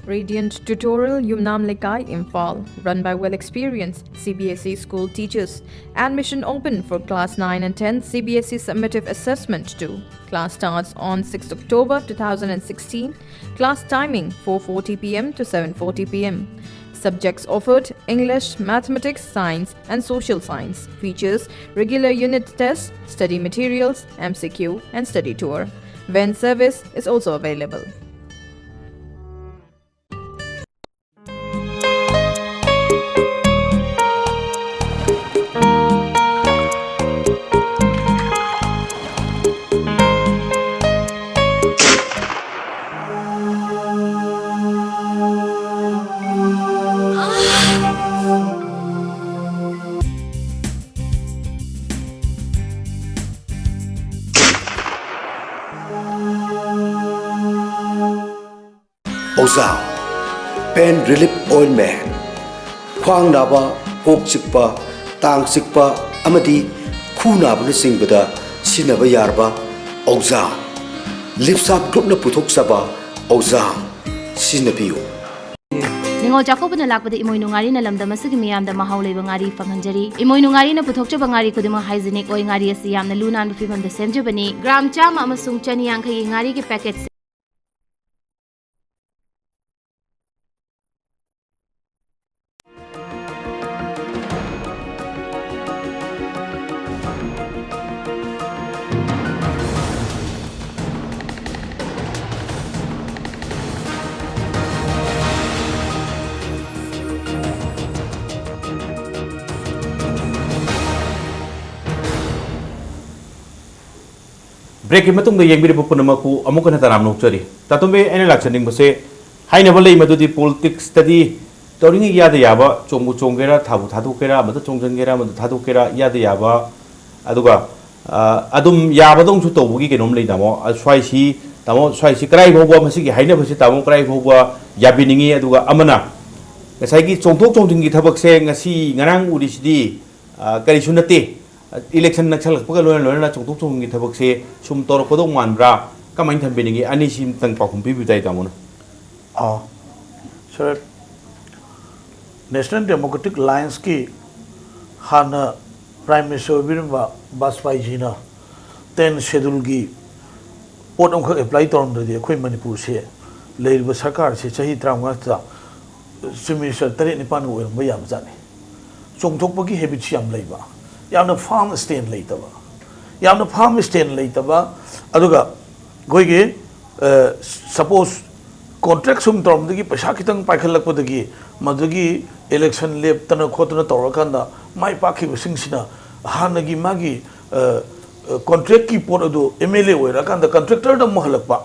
Radiant Tutorial, Yumnam Lekai, Imphal, run by well experienced C B S E school teachers. Admission open for class nine and ten C B S E summative assessment two. Class starts on sixth October two thousand sixteen. Class timing four forty p m to seven forty p m. Subjects offered: English, Mathematics, Science, and Social Science. Features: regular unit tests, study materials, M C Q, and study tour. Van service is also available. ꯑꯣꯖꯥꯝ, ꯄꯦꯟ ꯔꯤꯂꯤꯐ ꯑꯣꯏꯟꯃꯦꯟ, ꯈ꯭ꯋꯥꯡ ꯅꯥꯕ, ꯀꯣꯛ ꯆꯤꯛꯄ, ꯇꯥꯡ ꯆꯤꯛꯄ ꯑꯃꯗꯤ ꯈꯨ ꯅꯥꯕꯅꯆꯤꯡꯕꯗ ꯁꯤꯖꯤꯟꯅꯕ ꯌꯥꯔꯕ ꯑꯣꯖꯥꯝ, ꯂꯤꯞꯁꯥꯞ ꯒ꯭ꯔꯨꯞꯅ ꯄꯨꯊꯣꯛꯆꯕ ꯑꯣꯖꯥꯝ ꯁꯤꯖꯤꯟꯅꯕꯤꯌꯨ꯫ ꯅꯤꯉꯣꯜ ꯆꯥꯛꯀꯧꯕꯅ ꯂꯥꯛꯄꯗ ꯏꯃꯣꯏꯅꯨ ꯉꯥꯔꯤꯅ ꯂꯝꯗꯝ ꯑꯁꯤꯒꯤ ꯃꯤꯌꯥꯝꯗ ꯃꯍꯥꯎ ꯂꯩꯕ ꯉꯥꯔꯤ ꯐꯪꯍꯟꯖꯔꯤ꯫ ꯏꯃꯣꯏꯅꯨ ꯉꯥꯔꯤꯅ ꯄꯨꯊꯣꯛꯆꯕ ꯉꯥꯔꯤ ꯈꯨꯗꯤꯡꯃꯛ ꯍꯥꯏꯖꯤꯅꯤꯛ ꯑꯣꯏ꯫ ꯉꯥꯔꯤ ꯑꯁꯤ ꯌꯥꯝꯅ ꯂꯨ ꯅꯥꯟꯕ ꯐꯤꯕꯝꯗ ꯁꯦꯝꯖꯕꯅꯤ꯫ ꯒ꯭ꯔꯥꯝ ꯆꯥꯝꯃ ꯑꯃꯁꯨꯡ ꯆꯅꯤ ꯌꯥꯡꯈꯩꯒꯤ ꯉꯥꯔꯤꯒꯤ ꯄꯦꯀꯦꯠꯁꯤꯡ꯫ ꯕ꯭ꯔꯦꯛꯀꯤ ꯃꯇꯨꯡꯗ ꯌꯦꯡꯕꯤꯔꯤꯕ ꯄꯨꯝꯅꯃꯛꯄꯨ ꯑꯃꯨꯛ ꯍꯟꯅ ꯇꯔꯥꯝꯅ ꯑꯣꯛꯆꯔꯤ꯫ ꯇꯥꯇꯣꯝꯕꯤ, ꯑꯩꯅ ꯂꯥꯛꯆꯅꯤꯡꯕꯁꯦ, ꯍꯥꯏꯅꯕ ꯂꯩ ꯃꯗꯨꯗꯤ ꯄꯣꯂꯤꯇꯤꯛꯁꯇꯗꯤ ꯇꯧꯔꯤꯉꯩ ꯏꯌꯥꯗ ꯌꯥꯕ, ꯆꯣꯡꯕꯨ ꯆꯣꯡꯒꯦꯔꯥ, ꯊꯥꯕꯨ ꯊꯥꯗꯣꯛꯀꯦꯔꯥ, ꯑꯃꯗ ꯆꯣꯡꯁꯤꯟꯒꯦꯔꯥ, ꯑꯃꯗ ꯊꯥꯗꯣꯛꯀꯦꯔꯥ, ꯏꯌꯥꯗ ꯌꯥꯕ, ꯑꯗꯨꯒ, ꯑ, ꯑꯗꯨꯝ ꯌꯥꯕꯗꯧꯅꯁꯨ ꯇꯧꯕꯒꯤ ꯀꯩꯅꯣꯝ ꯂꯩ, ꯇꯥꯃꯣ꯫ ꯑ, ꯁ꯭ꯋꯥꯏꯁꯤ, ꯇꯥꯃꯣ, ꯁ꯭ꯋꯥꯏꯁꯤ ꯀꯗꯥꯏ ꯐꯥꯎꯕ, ꯃꯁꯤꯒꯤ ꯍꯥꯏꯅꯕꯁꯤ, ꯇꯥꯃꯣ, ꯀꯗꯥꯏ ꯐꯥꯎꯕ ꯌꯥꯕꯤꯅꯤꯡꯉꯤ? ꯑꯗꯨꯒ ꯑꯃꯅ ꯉꯁꯥꯏꯒꯤ ꯆꯣꯡꯊꯣꯛ ꯆꯣꯡꯁꯤꯟꯒꯤ ꯊꯕꯛꯁꯦ ꯉꯁꯤ ꯉꯔꯥꯡ ꯎꯔꯤꯁꯤꯗꯤ, ꯑ, ꯀꯔꯤꯁꯨ ꯅꯠꯇꯦ꯫ ꯏꯂꯦꯛꯁꯟ ꯅꯛꯁꯜꯂꯛꯄꯒ ꯂꯣꯏꯅ ꯂꯣꯏꯅꯅ ꯆꯣꯡꯊꯣꯛ ꯆꯣꯡꯁꯤꯟꯒꯤ ꯊꯕꯛꯁꯦ ꯁꯨꯝ ꯇꯧꯔꯛꯀꯗꯧ ꯃꯥꯟꯕ꯭ꯔꯥ? ꯀꯃꯥꯏꯅ ꯊꯝꯕꯤꯅꯤꯡꯉꯤ? ꯑꯅꯤꯁꯤ ꯑꯃꯇꯪ ꯄꯥꯎꯈꯨꯝ ꯄꯤꯕꯤꯌꯨ ꯇꯥꯏ, ꯇꯥꯃꯣꯅ꯫ ꯑꯥ, ꯁꯥꯔ, ꯅꯦꯁꯅꯦꯜ ꯗꯦꯃꯣꯀ꯭ꯔꯦꯇꯤꯛ ꯑꯦꯂꯥꯏꯟꯁꯀꯤ ꯍꯥꯟꯅ ꯄ꯭ꯔꯥꯏꯝ ꯃꯤꯅꯤꯁꯇꯔ ꯑꯣꯏꯕꯤꯔꯝꯕ ꯕꯥꯖꯄꯥꯏꯖꯤꯅ ꯇꯦꯟ ꯁꯦꯗꯨꯜꯒꯤ ꯄꯣꯠ ꯑꯃꯈꯛ ꯑꯦꯄ꯭ꯂꯥꯏ ꯇꯧꯔꯝꯗ꯭ꯔꯗꯤ ꯑꯩꯈꯣꯏ ꯃꯅꯤꯄꯨꯔꯁꯦ, ꯂꯩꯔꯤꯕ ꯁꯔꯀꯥꯔꯁꯦ ꯆꯍꯤ ꯇꯔꯥꯃꯉꯥꯁꯤꯗ ꯆꯤꯐ ꯃꯤꯅꯤꯁꯇꯔ ꯇꯔꯦꯠ ꯅꯤꯄꯥꯟꯒ ꯑꯣꯏꯔꯝꯕ ꯌꯥꯕꯖꯥꯠꯅꯤ꯫ ꯆꯣꯡꯊꯣꯛꯄꯒꯤ ꯍꯦꯕꯤꯠꯁꯤ ꯌꯥꯝ ꯂꯩꯕ, ꯌꯥꯝꯅ ꯐꯥꯔꯝ ꯁ꯭ꯇꯦꯟ ꯂꯩꯇꯕ, ꯌꯥꯝꯅ ꯐꯥꯔꯝ ꯁ꯭ꯇꯦꯟ ꯂꯩꯇꯕ, ꯑꯗꯨꯒ ꯑꯩꯈꯣꯏꯒꯤ, ꯑ, ꯁꯄꯣꯁ ꯀꯣꯟꯇ꯭ꯔꯦꯛ ꯁꯨꯝ ꯇꯧꯔꯝꯕꯗꯒꯤ ꯄꯩꯁꯥ ꯈꯤꯇꯪ ꯄꯥꯏꯈꯠꯂꯛꯄꯗꯒꯤ ꯃꯗꯨꯒꯤ ꯏꯂꯦꯛꯁꯟ ꯂꯦꯞꯇꯅ ꯈꯣꯠꯇꯅ ꯇꯧꯔꯀꯥꯟꯗ ꯃꯥꯏ ꯄꯥꯛꯈꯤꯕꯁꯤꯡꯁꯤꯅ ꯍꯥꯟꯅꯒꯤ ꯃꯥꯒꯤ, ꯑ, ꯑ, ꯀꯣꯟꯇ꯭ꯔꯦꯛꯀꯤ ꯄꯣꯠ ꯑꯗꯨ ꯑꯦꯝ ꯑꯦꯜ ꯑꯦ ꯑꯣꯏꯔꯛꯑꯀꯥꯟꯗ ꯀꯟꯇ꯭ꯔꯦꯛꯇꯔꯗ ꯑꯃꯨꯛ ꯍꯜꯂꯛꯄ,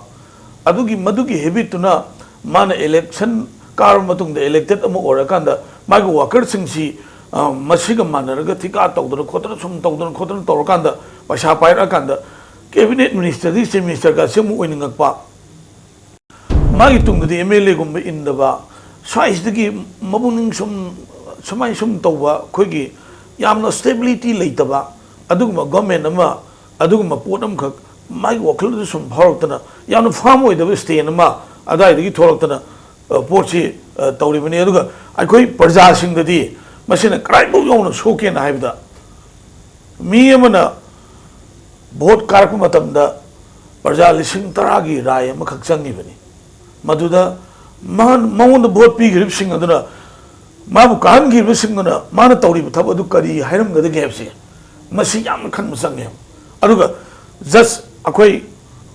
ꯑꯗꯨꯒꯤ, ꯃꯗꯨꯒꯤ ꯍꯦꯕꯤꯠꯇꯨꯅ ꯃꯥꯅ ꯏꯂꯦꯛꯁꯟ ꯀꯥꯔꯕ ꯃꯇꯨꯡꯗ ꯏꯂꯦꯛꯇꯦꯠ ꯑꯃ ꯑꯣꯏꯔꯀꯥꯟꯗ ꯃꯥꯒꯤ ꯋꯥꯀꯔꯁꯤꯡꯁꯤ, ꯑ, ꯃꯁꯤꯒ ꯃꯥꯟꯅꯔꯒ ꯊꯤꯀꯥ ꯇꯧꯗꯅ ꯈꯣꯠꯇꯅ ꯁꯨꯝ ꯇꯧꯗꯅ ꯈꯣꯠꯇꯅ ꯇꯧꯔꯀꯥꯟꯗ ꯄꯩꯁꯥ ꯄꯥꯏꯔꯛꯑꯀꯥꯟꯗ ꯀꯦꯕꯤꯅꯦꯠ ꯃꯤꯅꯤꯁꯇꯔꯗꯒꯤ ꯆꯤꯐ ꯃꯤꯅꯤꯁꯇꯔꯒꯁꯤ ꯑꯃꯨꯛ ꯑꯣꯏꯅꯤꯡꯉꯛꯄ꯫ ꯃꯥꯒꯤ ꯇꯨꯡꯗꯗꯤ ꯑꯦꯝ ꯑꯦꯜ ꯑꯦꯒꯨꯝꯕ ꯏꯟꯗꯕ, ꯁ꯭ꯋꯥꯏꯁꯤꯗꯒꯤ ꯃꯄꯨꯛꯅꯤꯡ ꯁꯨꯝ ꯁꯨꯃꯥꯏꯅ ꯁꯨꯝ ꯇꯧꯕ, ꯑꯩꯈꯣꯏꯒꯤ ꯌꯥꯝꯅ ꯁ꯭ꯇꯦꯕꯤꯂꯤꯇꯤ ꯂꯩꯇꯕ ꯑꯗꯨꯒꯨꯝꯕ ꯒꯣꯔꯃꯦꯟ ꯑꯃ, ꯑꯗꯨꯒꯨꯝꯕ ꯄꯣꯠ ꯑꯃꯈꯛ ꯃꯥꯒꯤ ꯋꯥꯈꯜꯗꯨꯗ ꯁꯨꯝ ꯐꯥꯎꯔꯛꯇꯅ, ꯌꯥꯝꯅ ꯐꯥꯔꯝ ꯑꯣꯏꯗꯕ ꯁ꯭ꯇꯦꯟ ꯑꯃ ꯑꯗꯥꯏꯗꯒꯤ ꯊꯣꯛꯂꯛꯇꯅ, ꯑ, ꯄꯣꯠꯁꯤ, ꯑ, ꯇꯧꯔꯤꯕꯅꯤ꯫ ꯑꯗꯨꯒ ꯑꯩꯈꯣꯏ ꯄ꯭ꯔꯖꯥꯁꯤꯡꯗꯗꯤ ꯃꯁꯤꯅ ꯀꯗꯥꯏꯐꯥꯎ ꯌꯧꯅ ꯁꯣꯛꯀꯦꯅ ꯍꯥꯏꯕꯗ, ꯃꯤ ꯑꯃꯅ ꯚꯣꯠ ꯀꯥꯔꯛꯄ ꯃꯇꯝꯗ ꯄ꯭ꯔꯖꯥ ꯂꯤꯁꯤꯡ ꯇꯔꯥꯒꯤ ꯔꯥꯏ ꯑꯃꯈꯛ ꯆꯪꯉꯤꯕꯅꯤ꯫ ꯃꯗꯨꯗ ꯃꯥ-, ꯃꯉꯣꯟꯗ ꯚꯣꯠ ꯄꯤꯈ꯭ꯔꯤꯕꯁꯤꯡ ꯑꯗꯨꯅ, ꯃꯥꯕꯨ ꯀꯥꯍꯟꯈꯤꯕꯁꯤꯡꯗꯨꯅ ꯃꯥꯅ ꯇꯧꯔꯤꯕ ꯊꯕꯛ ꯑꯗꯨ ꯀꯔꯤ ꯍꯥꯏꯔꯝꯒꯗꯒꯦ ꯍꯥꯏꯕꯁꯦ ꯃꯁꯤ ꯌꯥꯝꯅ ꯈꯟꯕ ꯆꯪꯉꯦ꯫ ꯑꯗꯨꯒ just ꯑꯩꯈꯣꯏ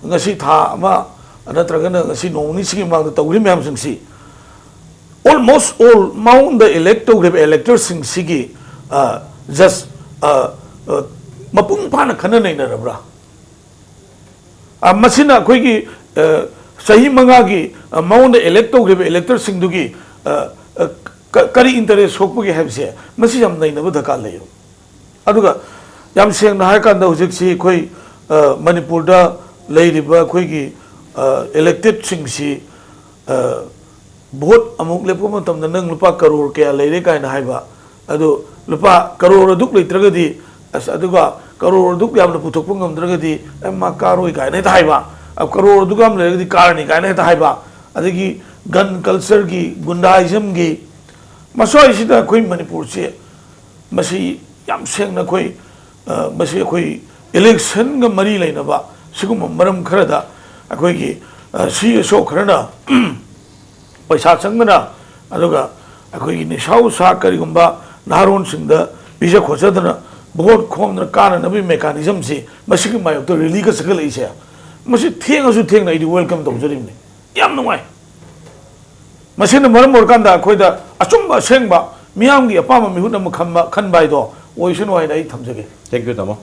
ꯉꯁꯤ ꯊꯥ ꯑꯃ ꯅꯠꯇ꯭ꯔꯒꯅ ꯉꯁꯤ ꯅꯣꯡ ꯅꯤꯅꯤꯁꯤꯒꯤ ꯃꯃꯥꯡꯗ ꯇꯧꯈ꯭ꯔꯤꯕ ꯃꯌꯥꯝꯁꯤꯡꯁꯤ, almost all ꯃꯉꯣꯟꯗ elect ꯇꯧꯈ꯭ꯔꯤꯕ electorꯁꯤꯡꯁꯤꯒꯤ, ꯑ, just, ꯑ, ꯑ, ꯃꯄꯨꯡ ꯐꯥꯅ ꯈꯟꯅ ꯅꯩꯅꯔꯕ꯭ꯔꯥ? ꯑ, ꯃꯁꯤꯅ ꯑꯩꯈꯣꯏꯒꯤ, ꯑ, ꯆꯍꯤ ꯃꯉꯥꯒꯤ, ꯑ, ꯃꯉꯣꯟꯗ elect ꯇꯧꯈ꯭ꯔꯤꯕ electorꯁꯤꯡꯗꯨꯒꯤ, ꯑ, ꯑ, ꯀ-, ꯀꯔꯤ interest ꯁꯣꯛꯄꯒꯦ ꯍꯥꯏꯕꯁꯦ ꯃꯁꯤ ꯌꯥꯝ ꯅꯩꯅꯕ ꯗꯔꯀꯥꯔ ꯂꯩ꯫ ꯑꯗꯨꯒ ꯌꯥꯝ ꯁꯦꯡꯅ ꯍꯥꯏꯔꯀꯥꯟꯗ ꯍꯧꯖꯤꯛꯁꯤ ꯑꯩꯈꯣꯏ, ꯑ, ꯃꯅꯤꯄꯨꯔꯗ ꯂꯩꯔꯤꯕ ꯑꯩꯈꯣꯏꯒꯤ, ꯑ, electedꯁꯤꯡꯁꯤ, ꯑ, ꯚꯣꯠ ꯑꯃꯨꯛ ꯂꯦꯞꯄ ꯃꯇꯝꯗ ꯅꯪ ꯂꯨꯄꯥ ꯀꯔꯣꯔ ꯀꯌꯥ ꯂꯩꯔꯦ ꯀꯥꯏꯅ ꯍꯥꯏꯕ, ꯑꯗꯨ ꯂꯨꯄꯥ ꯀꯔꯣꯔ ꯑꯗꯨꯛ ꯂꯩꯇ꯭ꯔꯒꯗꯤ, ꯑꯁ, ꯑꯗꯨꯒ ꯀꯔꯣꯔ ꯑꯗꯨꯛ ꯌꯥꯝꯅ ꯄꯨꯊꯣꯛꯄ ꯉꯝꯗ꯭ꯔꯒꯗꯤ, "ꯑꯦ, ꯃꯥ ꯀꯥꯔꯣꯏ" ꯀꯥꯏꯅ ꯍꯦꯛꯇ ꯍꯥꯏꯕ, ꯑ, ꯀꯔꯣꯔ ꯑꯗꯨꯛ ꯌꯥꯝ ꯂꯩꯔꯒꯗꯤ ꯀꯥꯔꯅꯤ ꯀꯥꯏꯅ ꯍꯦꯛꯇ ꯍꯥꯏꯕ, ꯑꯗꯒꯤ gun cultureꯒꯤ, ꯒꯨꯟꯗꯥꯏꯖꯝꯒꯤ, ꯃꯁ꯭ꯋꯥꯏꯁꯤꯗ ꯑꯩꯈꯣꯏ ꯃꯅꯤꯄꯨꯔꯁꯦ, ꯃꯁꯤ ꯌꯥꯝ ꯁꯦꯡꯅ ꯑꯩꯈꯣꯏ, ꯑ, ꯃꯁꯤ ꯑꯩꯈꯣꯏ electionꯒ ꯃꯔꯤ ꯂꯩꯅꯕ ꯁꯤꯒꯨꯝꯕ ꯃꯔꯝ ꯈꯔꯗ ꯑꯩꯈꯣꯏꯒꯤ, ꯑ, ꯁꯤ ꯑꯦꯁ ꯑꯣ ꯈꯔꯅ ꯄꯩꯁꯥ ꯆꯪꯗꯅ, ꯑꯗꯨꯒ ꯑꯩꯈꯣꯏꯒꯤ ꯅꯤꯁꯥ ꯎꯁꯥ ꯀꯔꯤꯒꯨꯝꯕ ꯅꯍꯥꯔꯣꯟꯁꯤꯡꯗ ꯄꯤꯖ ꯈꯣꯠꯆꯗꯅ ꯚꯣꯠ ꯈꯣꯝꯗꯅ ꯀꯥꯅꯅꯕꯒꯤ mechanismꯁꯤ ꯃꯁꯤꯒꯤ ꯃꯥꯌꯣꯛꯇ rallyꯒ ꯆꯠꯈꯠꯂꯛꯏꯁꯦ, ꯃꯁꯤ ꯊꯦꯡꯉꯁꯨ ꯊꯦꯡꯅ ꯑꯩꯗꯤ welcome ꯇꯧꯖꯔꯤꯕꯅꯤ꯫ ꯌꯥꯝ ꯅꯨꯡꯉꯥꯏ꯫ ꯃꯁꯤꯅ ꯃꯔꯝ ꯑꯣꯏꯔꯀꯥꯟꯗ ꯑꯩꯈꯣꯏꯗ ꯑꯆꯨꯝꯕ ꯑꯁꯦꯡꯕ ꯃꯤꯌꯥꯝꯒꯤ ꯑꯄꯥꯝꯕ ꯃꯤꯍꯨꯠ ꯑꯃ ꯈꯟꯕ, ꯈꯟꯕ ꯍꯥꯏꯗꯣ ꯑꯣꯏꯁꯅꯨ ꯍꯥꯏꯅ ꯑꯩ ꯊꯝꯖꯒꯦ꯫ Thank you, ꯇꯥꯃꯣ꯫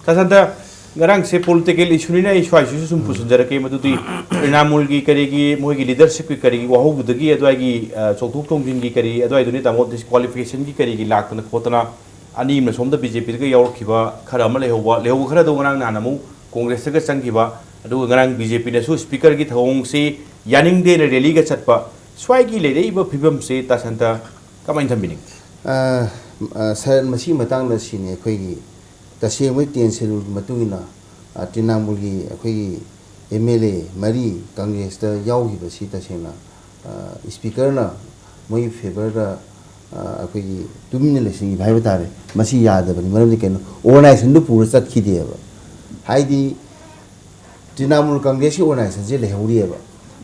ꯇꯥꯁꯟꯗ, ꯉꯔꯥꯡꯁꯦ political issueꯅꯤꯅ ꯑꯩ ꯁ꯭ꯋꯥꯏꯁꯤꯁꯨ ꯁꯨꯝ ꯄꯨꯁꯤꯟꯖꯔꯛꯀꯦ꯫ ꯃꯗꯨꯗꯤ ꯇ꯭ꯔꯤꯅꯥꯃꯨꯜꯒꯤ ꯀꯔꯤꯒꯤ, ꯃꯣꯏꯒꯤ leadershipꯀꯤ ꯀꯔꯤꯒꯤ ꯋꯥꯍꯧꯕꯗꯒꯤ ꯑꯗꯨꯋꯥꯏꯒꯤ, ꯑ, ꯆꯣꯡꯊꯣꯛ ꯆꯣꯡꯁꯤꯟꯒꯤ ꯀꯔꯤ, ꯑꯗꯨꯋꯥꯏꯗꯨꯅꯤ ꯇꯥꯃꯣ, disqualificationꯒꯤ ꯀꯔꯤꯒꯤ ꯂꯥꯛꯇꯅ ꯈꯣꯠꯇꯅ, ꯑꯅꯤ ꯑꯃꯅ ꯁꯣꯝꯗ BJPꯗꯒ ꯌꯥꯎꯔꯛꯈꯤꯕ ꯈꯔ ꯑꯃ ꯂꯩꯍꯧꯕ, ꯂꯩꯍꯧꯕ ꯈꯔꯗꯣ ꯉꯔꯥꯡ ꯅꯍꯥꯟ ꯑꯃꯨꯛ Congressꯇꯒ ꯆꯪꯈꯤꯕ, ꯑꯗꯨꯒ ꯉꯔꯥꯡ BJPꯅꯁꯨ speakerꯒꯤ ꯊꯧꯑꯣꯡꯁꯤ ꯌꯥꯅꯤꯡꯗꯦꯅ ꯔꯦꯂꯤꯒ ꯆꯠꯄ, ꯁ꯭ꯋꯥꯏꯒꯤ ꯂꯩꯔꯛꯏꯕ ꯐꯤꯕꯝꯁꯦ ꯇꯥ ꯁꯟꯇ ꯀꯃꯥꯏꯅ ꯊꯝꯕꯤꯅꯤꯡ? ꯑ, ꯑ, ꯁꯥꯔ, ꯃꯁꯤꯒꯤ ꯃꯇꯥꯡꯗ ꯁꯤꯅꯤ ꯑꯩꯈꯣꯏꯒꯤ ꯇꯁꯦꯡꯕ ꯇꯦꯟ ꯁꯦꯗꯨꯜꯒꯤ ꯃꯇꯨꯡ ꯏꯟꯅ, ꯑ, ꯇ꯭ꯔꯤꯅꯥꯃꯨꯜꯒꯤ ꯑꯩꯈꯣꯏꯒꯤ ꯑꯦꯝ ꯑꯦꯜ ꯑꯦ ꯃꯔꯤ ꯀꯪꯒ꯭ꯔꯦꯁꯇ ꯌꯥꯎꯈꯤꯕꯁꯤ ꯇꯁꯦꯡꯅ, ꯑ, ꯏꯁꯄꯤꯀꯔꯅ ꯃꯣꯏꯒꯤ ꯐꯦꯚꯔꯗ, ꯑ, ꯑꯩꯈꯣꯏꯒꯤ ꯇꯨꯃꯤꯟꯅ ꯂꯩꯁꯤꯟꯈꯤꯕ ꯍꯥꯏꯕ ꯇꯥꯔꯦ꯫ ꯃꯁꯤ ꯌꯥꯗꯕꯅꯤ꯫ ꯃꯔꯝꯗꯤ ꯀꯩꯅꯣ, ꯑꯣꯔꯒꯅꯥꯏꯖꯦꯁꯟꯗꯨ ꯄꯨꯔ ꯆꯠꯈꯤꯗꯦꯕ꯫ ꯍꯥꯏꯗꯤ ꯇ꯭ꯔꯤꯅꯥꯃꯨꯜ ꯀꯪꯒ꯭ꯔꯦꯁꯀꯤ ꯑꯣꯔꯒꯅꯥꯏꯖꯦꯁꯟꯁꯦ ꯂꯩꯍꯧꯔꯤꯑꯕ꯫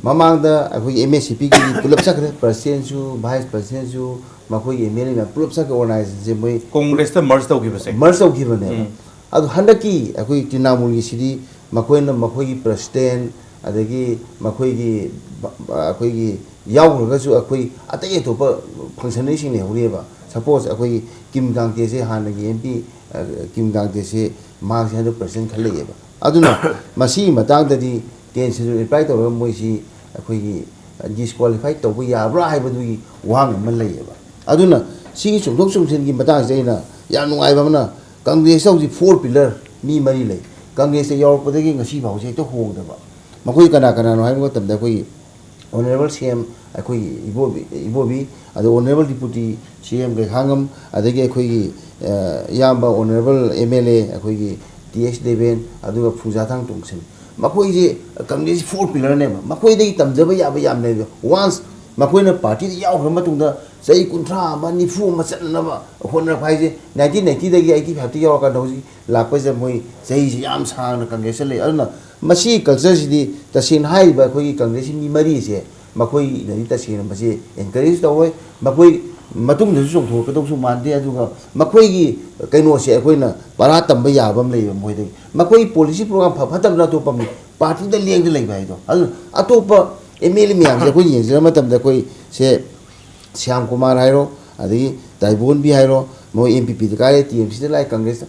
ꯃꯃꯥꯡꯗ ꯑꯩꯈꯣꯏꯒꯤ ꯑꯦꯝ ꯑꯦꯁ ꯁꯤ ꯄꯤꯒꯤ ꯄꯨꯂꯞ ꯆꯠꯈ꯭ꯔꯦ, ꯄ꯭ꯔꯁꯤꯗꯦꯟꯁꯨ, ꯚꯥꯏꯁ ꯄ꯭ꯔꯁꯤꯗꯦꯟꯁꯨ, ꯃꯈꯣꯏꯒꯤ ꯑꯦꯝ ꯑꯦꯜ ꯑꯦ ꯃꯌꯥꯝ ꯄꯨꯂꯞ ꯆꯠꯈ꯭ꯔꯦ ꯑꯣꯔꯒꯅꯥꯏꯖꯦꯁꯟꯁꯦ ꯃꯣꯏ ꯀꯣꯡꯒ꯭ꯔꯦꯁꯇ ꯃꯔꯖ ꯇꯧꯈꯤꯕꯁꯦ꯫ ꯃꯔꯖ ꯇꯧꯈꯤꯕꯅꯦꯕ꯫ ꯎꯝ꯫ ꯑꯗꯨ ꯍꯟꯗꯛꯀꯤ ꯑꯩꯈꯣꯏ ꯇ꯭ꯔꯤꯅꯥꯃꯨꯜꯒꯤꯁꯤꯗꯤ ꯃꯈꯣꯏꯅ ꯃꯈꯣꯏꯒꯤ ꯄ꯭ꯔꯁꯤꯗꯦꯟ, ꯑꯗꯒꯤ ꯃꯈꯣꯏꯒꯤ ꯕ-, ꯕ-, ꯑꯩꯈꯣꯏꯒꯤ ꯌꯥꯎꯈ꯭ꯔꯒꯁꯨ ꯑꯩꯈꯣꯏ ꯑꯇꯩ ꯑꯇꯣꯞꯄ ꯐꯪꯁꯟꯅꯔꯤꯁꯤꯡ ꯂꯩꯍꯧꯔꯤꯑꯕ꯫ ꯁꯄꯣꯁ ꯑꯩꯈꯣꯏꯒꯤ ꯀꯤꯝ ꯀꯥꯡꯇꯦꯁꯦ, ꯍꯥꯟꯅꯒꯤ ꯑꯦꯝ ꯄꯤ ꯀꯤꯝ ꯀꯥꯡꯇꯦꯁꯦ, ꯃꯍꯥꯛꯁꯦ ꯍꯟꯗꯛ ꯄ꯭ꯔꯁꯤꯗꯦꯟ ꯈꯜꯂꯛꯑꯦꯕ꯫ ꯑꯗꯨꯅ ꯃꯁꯤꯒꯤ ꯃꯇꯥꯡꯗꯗꯤ ꯇꯦꯟ ꯁꯦꯗꯨꯜ ꯑꯦꯄ꯭ꯂꯥꯏ ꯇꯧꯔꯒ ꯃꯣꯏꯁꯤ ꯑꯩꯈꯣꯏꯒꯤ ꯗꯤꯁꯀ꯭ꯋꯥꯂꯤꯐꯥꯏ ꯇꯧꯕ ꯌꯥꯕ꯭ꯔꯥ ꯍꯥꯏꯕꯗꯨꯒꯤ ꯋꯥꯍꯪ ꯑꯃ ꯂꯩꯌꯦꯕ꯫ ꯑꯗꯨꯅ ꯁꯤꯒꯤ ꯆꯨꯝꯊꯣꯛ ꯆꯨꯝꯁꯤꯟꯒꯤ ꯃꯇꯥꯡꯁꯤꯗ ꯑꯩꯅ ꯌꯥꯝ ꯅꯨꯡꯉꯥꯏꯕ ꯑꯃꯅ, ꯀꯪꯒ꯭ꯔꯦꯁꯇ ꯍꯧꯖꯤꯛ ꯐꯣꯔ ꯄꯤꯂꯔ ꯃꯤ ꯃꯔꯤ ꯂꯩ꯫ ꯀꯪꯒ꯭ꯔꯦꯁꯇ ꯌꯥꯎꯔꯛꯄꯗꯒꯤ ꯉꯁꯤ ꯐꯥꯎꯁꯦ ꯍꯦꯛꯇ ꯍꯣꯡꯗꯕ꯫ ꯃꯈꯣꯏ ꯀꯅꯥ ꯀꯅꯥꯅꯣ ꯍꯥꯏꯕ ꯃꯇꯝꯗ ꯑꯩꯈꯣꯏꯒꯤ ꯑꯣꯅꯔꯦꯕꯜ ꯁꯤ ꯑꯦꯝ ꯑꯩꯈꯣꯏꯒꯤ ꯏꯕꯣꯕꯤ, ꯏꯕꯣꯕꯤ, ꯑꯗꯣ ꯑꯣꯅꯔꯦꯕꯜ ꯗꯤꯄꯨꯇꯤ ꯁꯤ ꯑꯦꯝ ꯒꯩꯈꯥꯡꯉꯝ, ꯑꯗꯒꯤ ꯑꯩꯈꯣꯏꯒꯤ, ꯑ, ꯏꯌꯥꯝꯕ ꯑꯣꯅꯔꯦꯕꯜ ꯑꯦꯝ ꯑꯦꯜ ꯑꯦ ꯑꯩꯈꯣꯏꯒꯤ ꯇꯤ ꯑꯦꯁ ꯗꯦꯕꯦꯟ, ꯑꯗꯨꯒ ꯐꯨꯖꯥꯊꯥꯡ ꯇꯣꯡꯁꯟ, ꯃꯈꯣꯏꯁꯦ ꯀꯪꯒ꯭ꯔꯦꯁꯀꯤ ꯐꯣꯔ ꯄꯤꯂꯔꯅꯦꯕ꯫ ꯃꯈꯣꯏꯗꯒꯤ ꯇꯝꯖꯕ ꯌꯥꯕ ꯌꯥꯝ ꯂꯩꯕ꯫ ꯋꯥꯟꯁ ꯃꯈꯣꯏꯅ ꯄꯥꯔꯇꯤꯗ ꯌꯥꯎꯈ꯭ꯔ ꯃꯇꯨꯡꯗ ꯆꯍꯤ ꯀꯨꯟꯊ꯭ꯔꯥ ꯑꯃ, ꯅꯤꯐꯨ ꯑꯃ ꯆꯠꯅꯅꯕ ꯍꯣꯠꯅꯔꯛꯄ ꯍꯥꯏꯁꯦ, ꯅꯥꯏꯟꯇꯤꯟ ꯅꯥꯏꯟꯇꯤꯗꯒꯤ ꯑꯩꯠꯇꯤ ꯐꯥꯏꯚꯇ ꯌꯥꯎꯔꯀꯥꯟꯗ ꯍꯧꯖꯤꯛ ꯂꯥꯛꯄꯁꯤꯗ ꯃꯣꯏ ꯆꯍꯤꯁꯤ ꯌꯥꯝ ꯁꯥꯡꯅ ꯀꯪꯒ꯭ꯔꯦꯁꯇ ꯂꯩ꯫ ꯑꯗꯨꯅ ꯃꯁꯤꯒꯤ ꯀꯜꯆꯔꯁꯤꯗꯤ ꯇꯁꯦꯡꯅ ꯍꯥꯏꯔꯤꯕ ꯑꯩꯈꯣꯏꯒꯤ ꯀꯪꯒ꯭ꯔꯦꯁꯀꯤ ꯃꯤ ꯃꯔꯤꯁꯦ, ꯃꯈꯣꯏꯅꯗꯤ ꯇꯁꯦꯡꯅ ꯃꯁꯤ ꯑꯦꯟꯀꯔꯦꯖ ꯇꯧꯔꯣꯏ꯫ ꯃꯈꯣꯏ ꯃꯇꯨꯡꯗꯁꯨ ꯆꯣꯡꯊꯣꯔꯛꯀꯗꯧꯁꯨ ꯃꯥꯟꯗꯦ꯫ ꯑꯗꯨꯒ ꯃꯈꯣꯏꯒꯤ ꯀꯩꯅꯣꯁꯦ ꯑꯩꯈꯣꯏꯅ ꯄꯔꯥ ꯇꯝꯕ ꯌꯥꯕ ꯑꯃ ꯂꯩꯌꯦꯕ ꯃꯣꯏꯗꯒꯤ꯫ ꯃꯈꯣꯏꯒꯤ ꯄꯣꯂꯤꯁꯤ ꯄ꯭ꯔꯣꯒ꯭ꯔꯥꯝ ꯐ-, ꯐꯠꯇꯕꯅ ꯑꯇꯣꯞꯄ ꯑꯃꯅꯤ, ꯄꯥꯔꯇꯤꯗ ꯂꯦꯡꯗ ꯂꯩꯕ ꯍꯥꯏꯗꯣ꯫ ꯑꯗꯨꯅ ꯑꯇꯣꯞꯄ ꯑꯦꯝ ꯑꯦꯜ ꯑꯦ ꯃꯌꯥꯝꯁꯦ ꯑꯩꯈꯣꯏꯅ ꯌꯦꯡꯖꯔ ꯃꯇꯝꯗ ꯑꯩꯈꯣꯏ ꯁꯦ ꯁ꯭ꯌꯥꯝ ꯀꯨꯃꯥꯔ ꯍꯥꯏꯔꯣ, ꯑꯗꯒꯤ ꯇꯥꯏꯕꯣꯟꯕꯤ ꯍꯥꯏꯔꯣ, ꯃꯣꯏ ꯑꯦꯝ ꯄꯤ ꯄꯤꯗ ꯀꯥꯔꯦ, ꯇꯤ ꯑꯦꯝ ꯁꯤꯗ ꯂꯥꯛꯑꯦ, ꯀꯪꯒ꯭ꯔꯦꯁꯇ꯫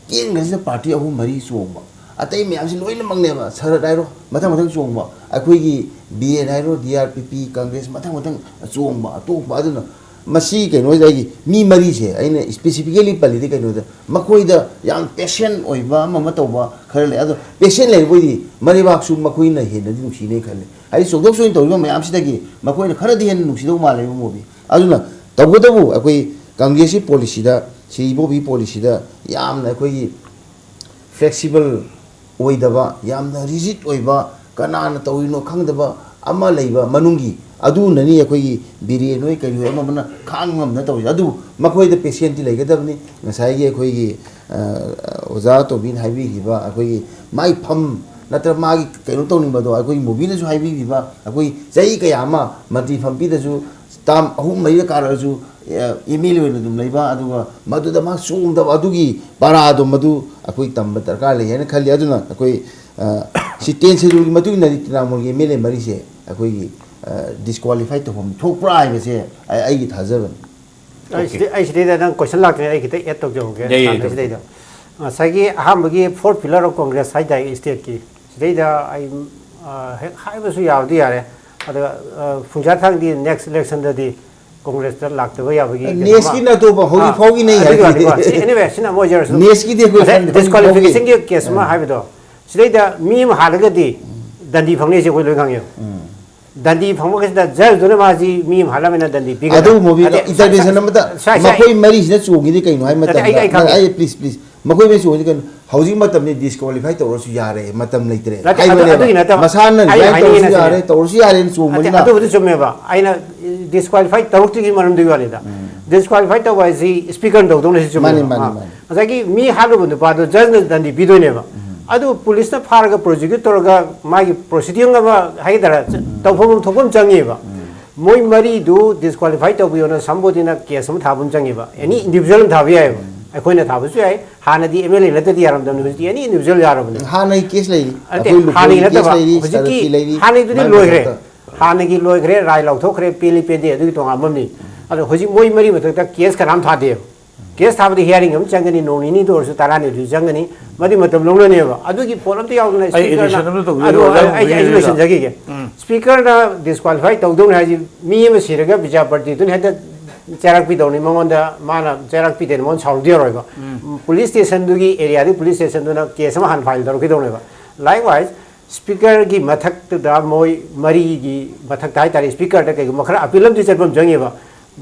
ꯇꯦꯟꯒꯁꯤꯗ ꯄꯥꯔꯇꯤ ꯑꯍꯨꯝ ꯃꯔꯤ ꯆꯣꯡꯕ, ꯑꯇꯩ ꯃꯌꯥꯝꯁꯤ ꯂꯣꯏꯅꯃꯛꯅꯦꯕ, ꯁꯔꯠ ꯍꯥꯏꯔꯣ, ꯃꯊꯪ ꯃꯊꯪ ꯆꯣꯡꯕ, ꯑꯩꯈꯣꯏꯒꯤ ꯕꯤ ꯑꯦꯟ ꯍꯥꯏꯔꯣ, ꯗꯤ ꯑꯥꯔ ꯄꯤ ꯄꯤ, ꯀꯪꯒ꯭ꯔꯦꯁ, ꯃꯊꯪ ꯃꯊꯪ ꯆꯣꯡꯕ, ꯑꯇꯣꯞꯄ꯫ ꯑꯗꯨꯅ ꯃꯁꯤ ꯀꯩꯅꯣꯁꯤꯗ ꯑꯩꯒꯤ ꯃꯤ ꯃꯔꯤꯁꯦ ꯑꯩꯅ ꯏꯁꯄꯦꯁꯤꯐꯤꯀꯦꯂꯤ ꯄꯜꯂꯤꯗꯤ ꯀꯩꯅꯣꯗ, ꯃꯈꯣꯏꯗ ꯌꯥꯝ ꯄꯦꯁꯦꯟ ꯑꯣꯏꯕ ꯑꯃ ꯑꯃ ꯇꯧꯕ ꯈꯔ ꯂꯩ꯫ ꯑꯗꯣ ꯄꯦꯁꯦꯟ ꯂꯩꯔꯕꯣꯏꯗꯤ ꯃꯔꯩꯕꯥꯛꯁꯨ ꯃꯈꯣꯏꯅ ꯍꯦꯟꯅꯗꯤ ꯅꯨꯡꯁꯤꯅꯦ ꯈꯜꯂꯤ꯫ ꯍꯥꯏꯗꯤ ꯆꯣꯡꯊꯣꯛ ꯆꯣꯡꯁꯤꯟ ꯇꯧꯔꯤꯕ ꯃꯌꯥꯝꯁꯤꯗꯒꯤ ꯃꯈꯣꯏꯅ ꯈꯔꯗꯤ ꯍꯦꯟꯅ ꯅꯨꯡꯁꯤꯗꯧ ꯃꯥꯜꯂꯦꯕ ꯃꯣꯕꯤ꯫ ꯑꯗꯨꯅ ꯇꯧꯕꯇꯕꯨ ꯑꯩꯈꯣꯏ ꯀꯪꯒ꯭ꯔꯦꯁꯀꯤ ꯄꯣꯂꯤꯁꯤꯗ, ꯁꯤ ꯏꯕꯣꯕꯤꯒꯤ ꯄꯣꯂꯤꯁꯤꯗ ꯌꯥꯝꯅ ꯑꯩꯈꯣꯏꯒꯤ ꯐ꯭ꯂꯦꯛꯁꯤꯕꯜ ꯑꯣꯏꯗꯕ, ꯌꯥꯝꯅ ꯔꯤꯖꯤꯠ ꯑꯣꯏꯕ, ꯀꯅꯥꯅ ꯇꯧꯔꯤꯅꯣ ꯈꯪꯗꯕ ꯑꯃ ꯂꯩꯕ ꯃꯅꯨꯡꯒꯤ, ꯑꯗꯨꯅꯅꯤ ꯑꯩꯈꯣꯏꯒꯤ ꯕꯤꯔꯦꯟ ꯍꯣꯏ ꯀꯔꯤ ꯍꯣꯏ ꯑꯃ ꯑꯃꯅ ꯈꯥꯡꯕ ꯉꯝꯗꯅ ꯇꯧꯔꯤꯁꯦ꯫ ꯑꯗꯨꯕꯨ ꯃꯈꯣꯏꯗ ꯄꯦꯁꯦꯟꯇꯤ ꯂꯩꯒꯗꯕꯅꯤ꯫ ꯉꯁꯥꯏꯒꯤ ꯑꯩꯈꯣꯏꯒꯤ, ꯑ, ꯑꯣꯖꯥ ꯇꯣꯝꯕꯤꯅ ꯍꯥꯏꯕꯤꯈꯤꯕ ꯑꯩꯈꯣꯏꯒꯤ ꯃꯥꯏ ꯐꯝ ꯅꯠꯇ꯭ꯔ ꯃꯥꯒꯤ ꯀꯩꯅꯣ ꯇꯧꯅꯤꯡꯕꯗꯣ, ꯑꯩꯈꯣꯏꯒꯤ ꯃꯨꯚꯤꯅꯁꯨ ꯍꯥꯏꯕꯤꯈꯤꯕ, ꯑꯩꯈꯣꯏ ꯆꯍꯤ ꯀꯌꯥ ꯑꯃ ꯃꯟꯇ꯭ꯔꯤ ꯐꯝ ꯄꯤꯗꯁꯨ ꯇꯥꯝ ꯑꯍꯨꯝ ꯃꯔꯤꯗ ꯀꯥꯔꯛꯑꯁꯨ ꯑꯦꯝ ꯑꯦꯜ ꯑꯦ ꯑꯣꯏꯅ ꯑꯗꯨꯝ ꯂꯩꯕ, ꯑꯗꯨꯒ ꯃꯗꯨꯗ ꯃꯥ ꯆꯣꯡꯗꯕ, ꯑꯗꯨꯒꯤ ꯄꯔꯥꯗꯣ ꯃꯗꯨ ꯑꯩꯈꯣꯏ ꯇꯝꯕ ꯗꯔꯀꯥꯔ ꯂꯩ ꯍꯥꯏꯅ ꯈꯜꯂꯤ꯫ ꯑꯗꯨꯅ ꯑꯩꯈꯣꯏ, ꯑ, ꯁꯤ ꯇꯦꯟ ꯁꯦꯗꯨꯜꯒꯤ ꯃꯇꯨꯡ ꯏꯟꯅꯗꯤ ꯇ꯭ꯔꯤꯅꯥꯃꯨꯜꯒꯤ ꯑꯦꯝ ꯑꯦꯜ ꯑꯦ ꯃꯔꯤꯁꯦ ꯑꯩꯈꯣꯏꯒꯤ, ꯑ, ꯗꯤꯁꯀ꯭ꯋꯥꯂꯤꯐꯥꯏ ꯇꯧꯐꯝ ꯊꯣꯛꯄ꯭ꯔꯥ ꯍꯥꯏꯕꯁꯦ ꯑꯩ, ꯑꯩꯒꯤ ꯊꯥꯖꯕꯅꯤ꯫ ꯑꯩ ꯁꯤꯗꯩ-, ꯑꯩ ꯁꯤꯗꯩꯗ ꯅꯪ ꯀꯣꯏꯁꯟ ꯂꯥꯛꯇ꯭ꯔꯤꯉꯩ ꯑꯩ ꯈꯤꯇꯪ ꯑꯦꯗ ꯇꯧꯖꯍꯧꯒꯦ, ꯌꯥꯏ, ꯌꯥꯏ, ꯁꯥꯟꯅꯕꯁꯤꯗꯩꯗ꯫ ꯉꯁꯥꯏꯒꯤ ꯑꯍꯥꯟꯕꯒꯤ fourth pillar of Congress ꯍꯥꯏꯇꯥꯔꯦ ꯏꯁꯇꯦꯠꯀꯤ, ꯁꯤꯗꯩꯗ ꯑꯩ, ꯑ, ꯍꯦꯛ ꯍꯥꯏꯕꯁꯨ ꯌꯥꯕꯗꯤ ꯌꯥꯔꯦ꯫ ꯑꯗꯨꯒ, ꯑ, ꯐꯨꯡꯖꯥ ꯊꯥꯡꯗꯤ ꯅꯦꯛꯁ ꯏꯂꯦꯛꯁꯟꯗꯗꯤ ꯀꯣꯡꯒ꯭ꯔꯦꯁꯇ ꯂꯥꯛꯇꯕ ꯌꯥꯕꯒꯤ ꯀꯩꯅꯣ ꯑꯃ-, ꯅꯦꯛꯁꯀꯤꯅ ꯑꯇꯣꯞꯄ, ꯍꯧꯖꯤꯛ ꯑꯥ, ꯐꯥꯎꯒꯤꯅꯦ ꯑꯗꯨꯒꯤ ꯍꯥꯏꯁꯦ꯫ ꯋꯥꯅꯤꯀꯣ꯫ ꯁꯤ, anyway, ꯁꯤꯅ ꯑꯃ ꯑꯣꯏꯖꯔꯁꯨ꯫ ꯅꯦꯛꯁꯀꯤꯗꯤ ꯑꯩꯈꯣꯏ ꯉꯁꯥꯏ ꯈꯪꯗꯦ, ꯍꯧꯖꯤꯛ ꯐꯥꯎꯒꯤ꯫ Disqualificationꯒꯤ ꯀꯦꯁ ꯑꯃ ꯎꯝ꯫ ꯍꯥꯏꯕꯗꯣ, ꯁꯤꯗꯩꯗ ꯃꯤ ꯑꯃ ꯍꯥꯜꯂꯒꯗꯤ ꯎꯝ꯫ ꯗꯟꯗꯤ ꯐꯪꯅꯤꯁꯦ ꯑꯩꯈꯣꯏ ꯂꯣꯏ ꯈꯪꯉꯦꯕ꯫ ꯎꯝ꯫ ꯗꯟꯗꯤ ꯐꯪꯕꯒꯁꯤꯗ ꯖꯖꯇꯨꯅ ꯃꯥꯁꯤ ꯃꯤ ꯑꯃ ꯍꯥꯠꯂꯝꯃꯤꯅ ꯗꯟꯗꯤ ꯄꯤꯒꯗ꯭ꯔꯥ? ꯑꯗꯨꯒꯨꯝꯕ ꯃꯤꯗꯣ ꯑꯗꯩ ꯏꯟꯇꯔꯚꯦꯟꯁꯟ ꯑꯃꯇ ꯁ꯭ꯋꯥꯏ, ꯁ꯭ꯋꯥꯏ, ꯃꯈꯣꯏ ꯃꯔꯤꯁꯤꯅ ꯆꯣꯡꯉꯤꯗꯤ ꯀꯩꯅꯣ ꯍꯥꯏ ꯅꯠꯇꯦ, ꯑꯩ, ꯃꯇꯝꯗ, ꯑꯩ ꯈꯪꯉꯦ꯫ ꯑꯩ, please, please, ꯃꯈꯣꯏ ꯃꯔꯤ ꯆꯣꯡꯉꯤꯗꯤ ꯀꯩꯅꯣ? ꯍꯧꯖꯤꯛ ꯃꯇꯝꯗꯤ ꯗꯤꯁꯀ꯭ꯋꯥꯂꯤꯐꯥꯏ ꯇꯧꯔꯁꯨ ꯌꯥꯔꯦ, ꯃꯇꯝ ꯂꯩꯇ꯭ꯔꯦ ꯅꯠꯇꯦ, ꯑꯗꯨ, ꯍꯥꯏꯕꯅꯦꯕ꯫ ꯑꯗꯨꯒꯤ ꯅꯠꯇꯕ꯫ ꯃꯁꯥꯅ ꯑꯩ resign ꯇꯧꯔꯁꯨ ꯍꯥꯏꯅꯤꯡꯉꯤꯁꯦ꯫ ꯌꯥꯔꯦ, ꯇꯧꯔꯁꯨ ꯌꯥꯔꯦꯅ ꯅꯠꯇꯦ, ꯆꯣꯡꯕꯅꯤꯅ꯫ ꯑꯗꯨꯕꯨꯗꯤ ꯆꯨꯝꯃꯦꯕ꯫ ꯑꯩꯅ ꯗꯤꯁꯀ꯭ꯋꯥꯂꯤꯐꯥꯏ ꯇꯧꯔꯛꯇ꯭ꯔꯤꯒꯤ ꯃꯔꯝꯗꯨꯒꯤ ꯋꯥꯅꯤꯗ꯫ ꯎꯝ꯫ ꯗꯤꯁꯀ꯭ꯋꯥꯂꯤꯐꯥꯏ ꯇꯧꯕ ꯍꯥꯏꯁꯤ ꯁ꯭ꯄꯤꯀꯔꯅ ꯇꯧꯗꯧꯅꯤ ꯍꯥꯏꯁꯤ ꯆꯨꯝꯃꯦꯕ꯫ ꯃꯥꯅꯤ, ꯃꯥꯅꯤ, ꯑꯥ꯫ ꯃꯥꯅꯤ꯫ ꯉꯁꯥꯏꯒꯤ ꯃꯤ ꯍꯥꯠꯂꯨꯕ ꯅꯨꯄꯥꯗꯣ ꯖꯖꯅ ꯗꯟꯗꯤ ꯄꯤꯗꯣꯏꯅꯦꯕ꯫ ꯎꯝ꯫ ꯑꯗꯨ ꯄꯨꯂꯤꯁꯅ ꯐꯥꯔꯒ ꯄ꯭ꯔꯣꯁꯤꯀ꯭ꯌꯨꯠ ꯇꯧꯔꯒ ꯃꯥꯒꯤ ꯄ꯭ꯔꯣꯁꯤꯗꯤꯡ ꯑꯃ ꯍꯥꯏꯒꯗ꯭ꯔꯥ, ꯎꯝ꯫ ꯇꯧꯐꯝ ꯊꯣꯛꯐꯝ ꯆꯪꯉꯦꯕ꯫ ꯎꯝ꯫ ꯃꯣꯏ ꯃꯔꯤꯗꯨ ꯗꯤꯁꯀ꯭ꯋꯥꯂꯤꯐꯥꯏ ꯇꯧꯕꯤꯌꯣꯅ ꯁꯝꯕꯣꯗꯤꯅ ꯀꯦꯁ ꯑꯃ ꯊꯥꯕ ꯑꯃ ꯆꯪꯉꯦꯕ꯫ ꯑꯦꯅꯤ ꯏꯟꯗꯤꯕꯤꯖꯨꯋꯦꯜ ꯑꯃ ꯊꯥꯕ ꯌꯥꯏꯑꯕ꯫ ꯎꯝ꯫ ꯑꯩꯈꯣꯏꯅ ꯊꯥꯕꯁꯨ ꯌꯥꯏ꯫ ꯍꯥꯟꯅꯗꯤ ꯑꯦꯝ ꯑꯦꯜ ꯑꯦ ꯅꯠꯇꯗꯤ ꯌꯥꯔꯝꯗꯕꯅꯤ, ꯍꯧꯖꯤꯛꯇꯤ ꯑꯦꯅꯤ ꯏꯟꯗꯤꯕꯤꯖꯨꯋꯦꯜ ꯌꯥꯔꯕꯅꯦ꯫ ꯍꯥꯟꯅꯒꯤ ꯀꯦꯁ ꯂꯩꯔꯤ꯫ ꯅꯠꯇꯦ, ꯑꯩꯈꯣꯏ ꯍꯥꯟꯅꯒꯤ ꯂꯨꯀ꯭ꯔꯣꯒꯤ ꯅꯠꯇꯕ, ꯀꯦꯁ ꯂꯩꯔꯤ, ꯍꯧꯖꯤꯛꯀꯤ ꯁꯥꯔꯣꯇꯤ ꯂꯩꯔꯤ, ꯍꯥꯟꯅꯒꯤꯗꯨꯗꯤ ꯃꯥꯏ ꯂꯣꯏꯈ꯭ꯔꯦ꯫ ꯃꯊꯛꯇ꯫ ꯍꯥꯟꯅꯒꯤ ꯂꯣꯏꯈ꯭ꯔꯦ, ꯔꯥꯏ ꯂꯧꯊꯣꯛꯈ꯭ꯔꯦ, ꯄꯦꯜꯂꯤ ꯄꯦꯟꯗꯦ ꯑꯗꯨꯒꯤ ꯇꯣꯉꯥꯟꯕ ꯑꯃꯅꯤ꯫ ꯑꯗꯣ ꯍꯧꯖꯤꯛ ꯃꯣꯏ ꯃꯔꯤ ꯃꯊꯛꯇ ꯀꯦꯁ ꯀꯅꯥꯝ ꯊꯥꯗꯦꯕ꯫ ꯀꯦꯁ ꯊꯥꯕꯗ ꯍꯤꯌꯥꯔꯤꯡ ꯑꯃ ꯆꯪꯒꯅꯤ, ꯅꯣꯡ ꯅꯤꯅꯤꯗ ꯑꯣꯏꯔꯁꯨ ꯇꯔꯥꯅꯤꯗꯨ ꯆꯪꯒꯅꯤ, ꯃꯗꯨꯒꯤ ꯃꯇꯝ ꯂꯧꯅꯅꯦꯕ꯫ ꯑꯗꯨꯒꯤ ꯄꯣꯠ ꯑꯝꯇ ꯌꯥꯎꯗꯅ ꯑꯩ ꯁ꯭ꯄꯤꯀꯔꯅ ꯑꯦꯗꯤꯁꯟ ꯑꯃꯇ ꯇꯧꯖꯒꯦ, ꯑꯗꯨ ꯑꯣꯖꯥ ꯑꯩ, ꯑꯩ, ꯑꯩ ꯃꯣꯍꯟꯒꯤꯗ꯫ ꯂꯣꯏꯁꯤꯟꯖꯈꯤꯒꯦ꯫ ꯎꯝ꯫ ꯁ꯭ꯄꯤꯀꯔꯅ ꯗꯤꯁꯀ꯭ꯋꯥꯂꯤꯐꯥꯏ ꯇꯧꯗꯧꯅꯤ ꯍꯥꯏꯁꯤ ꯃꯤ ꯑꯃ ꯁꯤꯔꯒ ꯕꯤꯗ꯭ꯌꯥꯄꯇꯤꯗꯨꯅ ꯍꯦꯛꯇ ꯆꯩꯔꯥꯛ ꯄꯤꯗꯧꯅꯤ, ꯃꯉꯣꯟꯗ ꯃꯥꯅ ꯆꯩꯔꯥꯛ ꯄꯤꯗꯦꯅ ꯃꯉꯣꯟꯗ ꯁꯥꯎꯔꯨꯗꯤ ꯌꯥꯔꯣꯏꯕ꯫ ꯎꯝ꯫ ꯄꯨꯂꯤꯁ ꯁ꯭ꯇꯦꯁꯟꯗꯨꯒꯤ ꯑꯦꯔꯤꯌꯥꯗꯨꯒꯤ ꯄꯨꯂꯤꯁ ꯁ꯭ꯇꯦꯁꯟꯗꯨꯅ ꯀꯦꯁ ꯑꯃ ꯍꯥꯟꯅ ꯐꯥꯏꯜ ꯇꯧꯔꯛꯈꯤꯗꯧꯅꯦꯕ꯫ Likewise, ꯁ꯭ꯄꯤꯀꯔꯒꯤ ꯃꯊꯛꯇꯨꯗ ꯃꯣꯏ ꯃꯔꯤꯒꯤ ꯃꯊꯛꯇ ꯍꯥꯏꯇꯥꯔꯦ, ꯁ꯭ꯄꯤꯀꯔꯗ ꯀꯩꯒꯨꯝꯕ ꯈꯔ ꯑꯄꯤꯜ ꯑꯃꯗꯤ ꯆꯠꯄ ꯑꯃ ꯆꯪꯉꯦꯕ꯫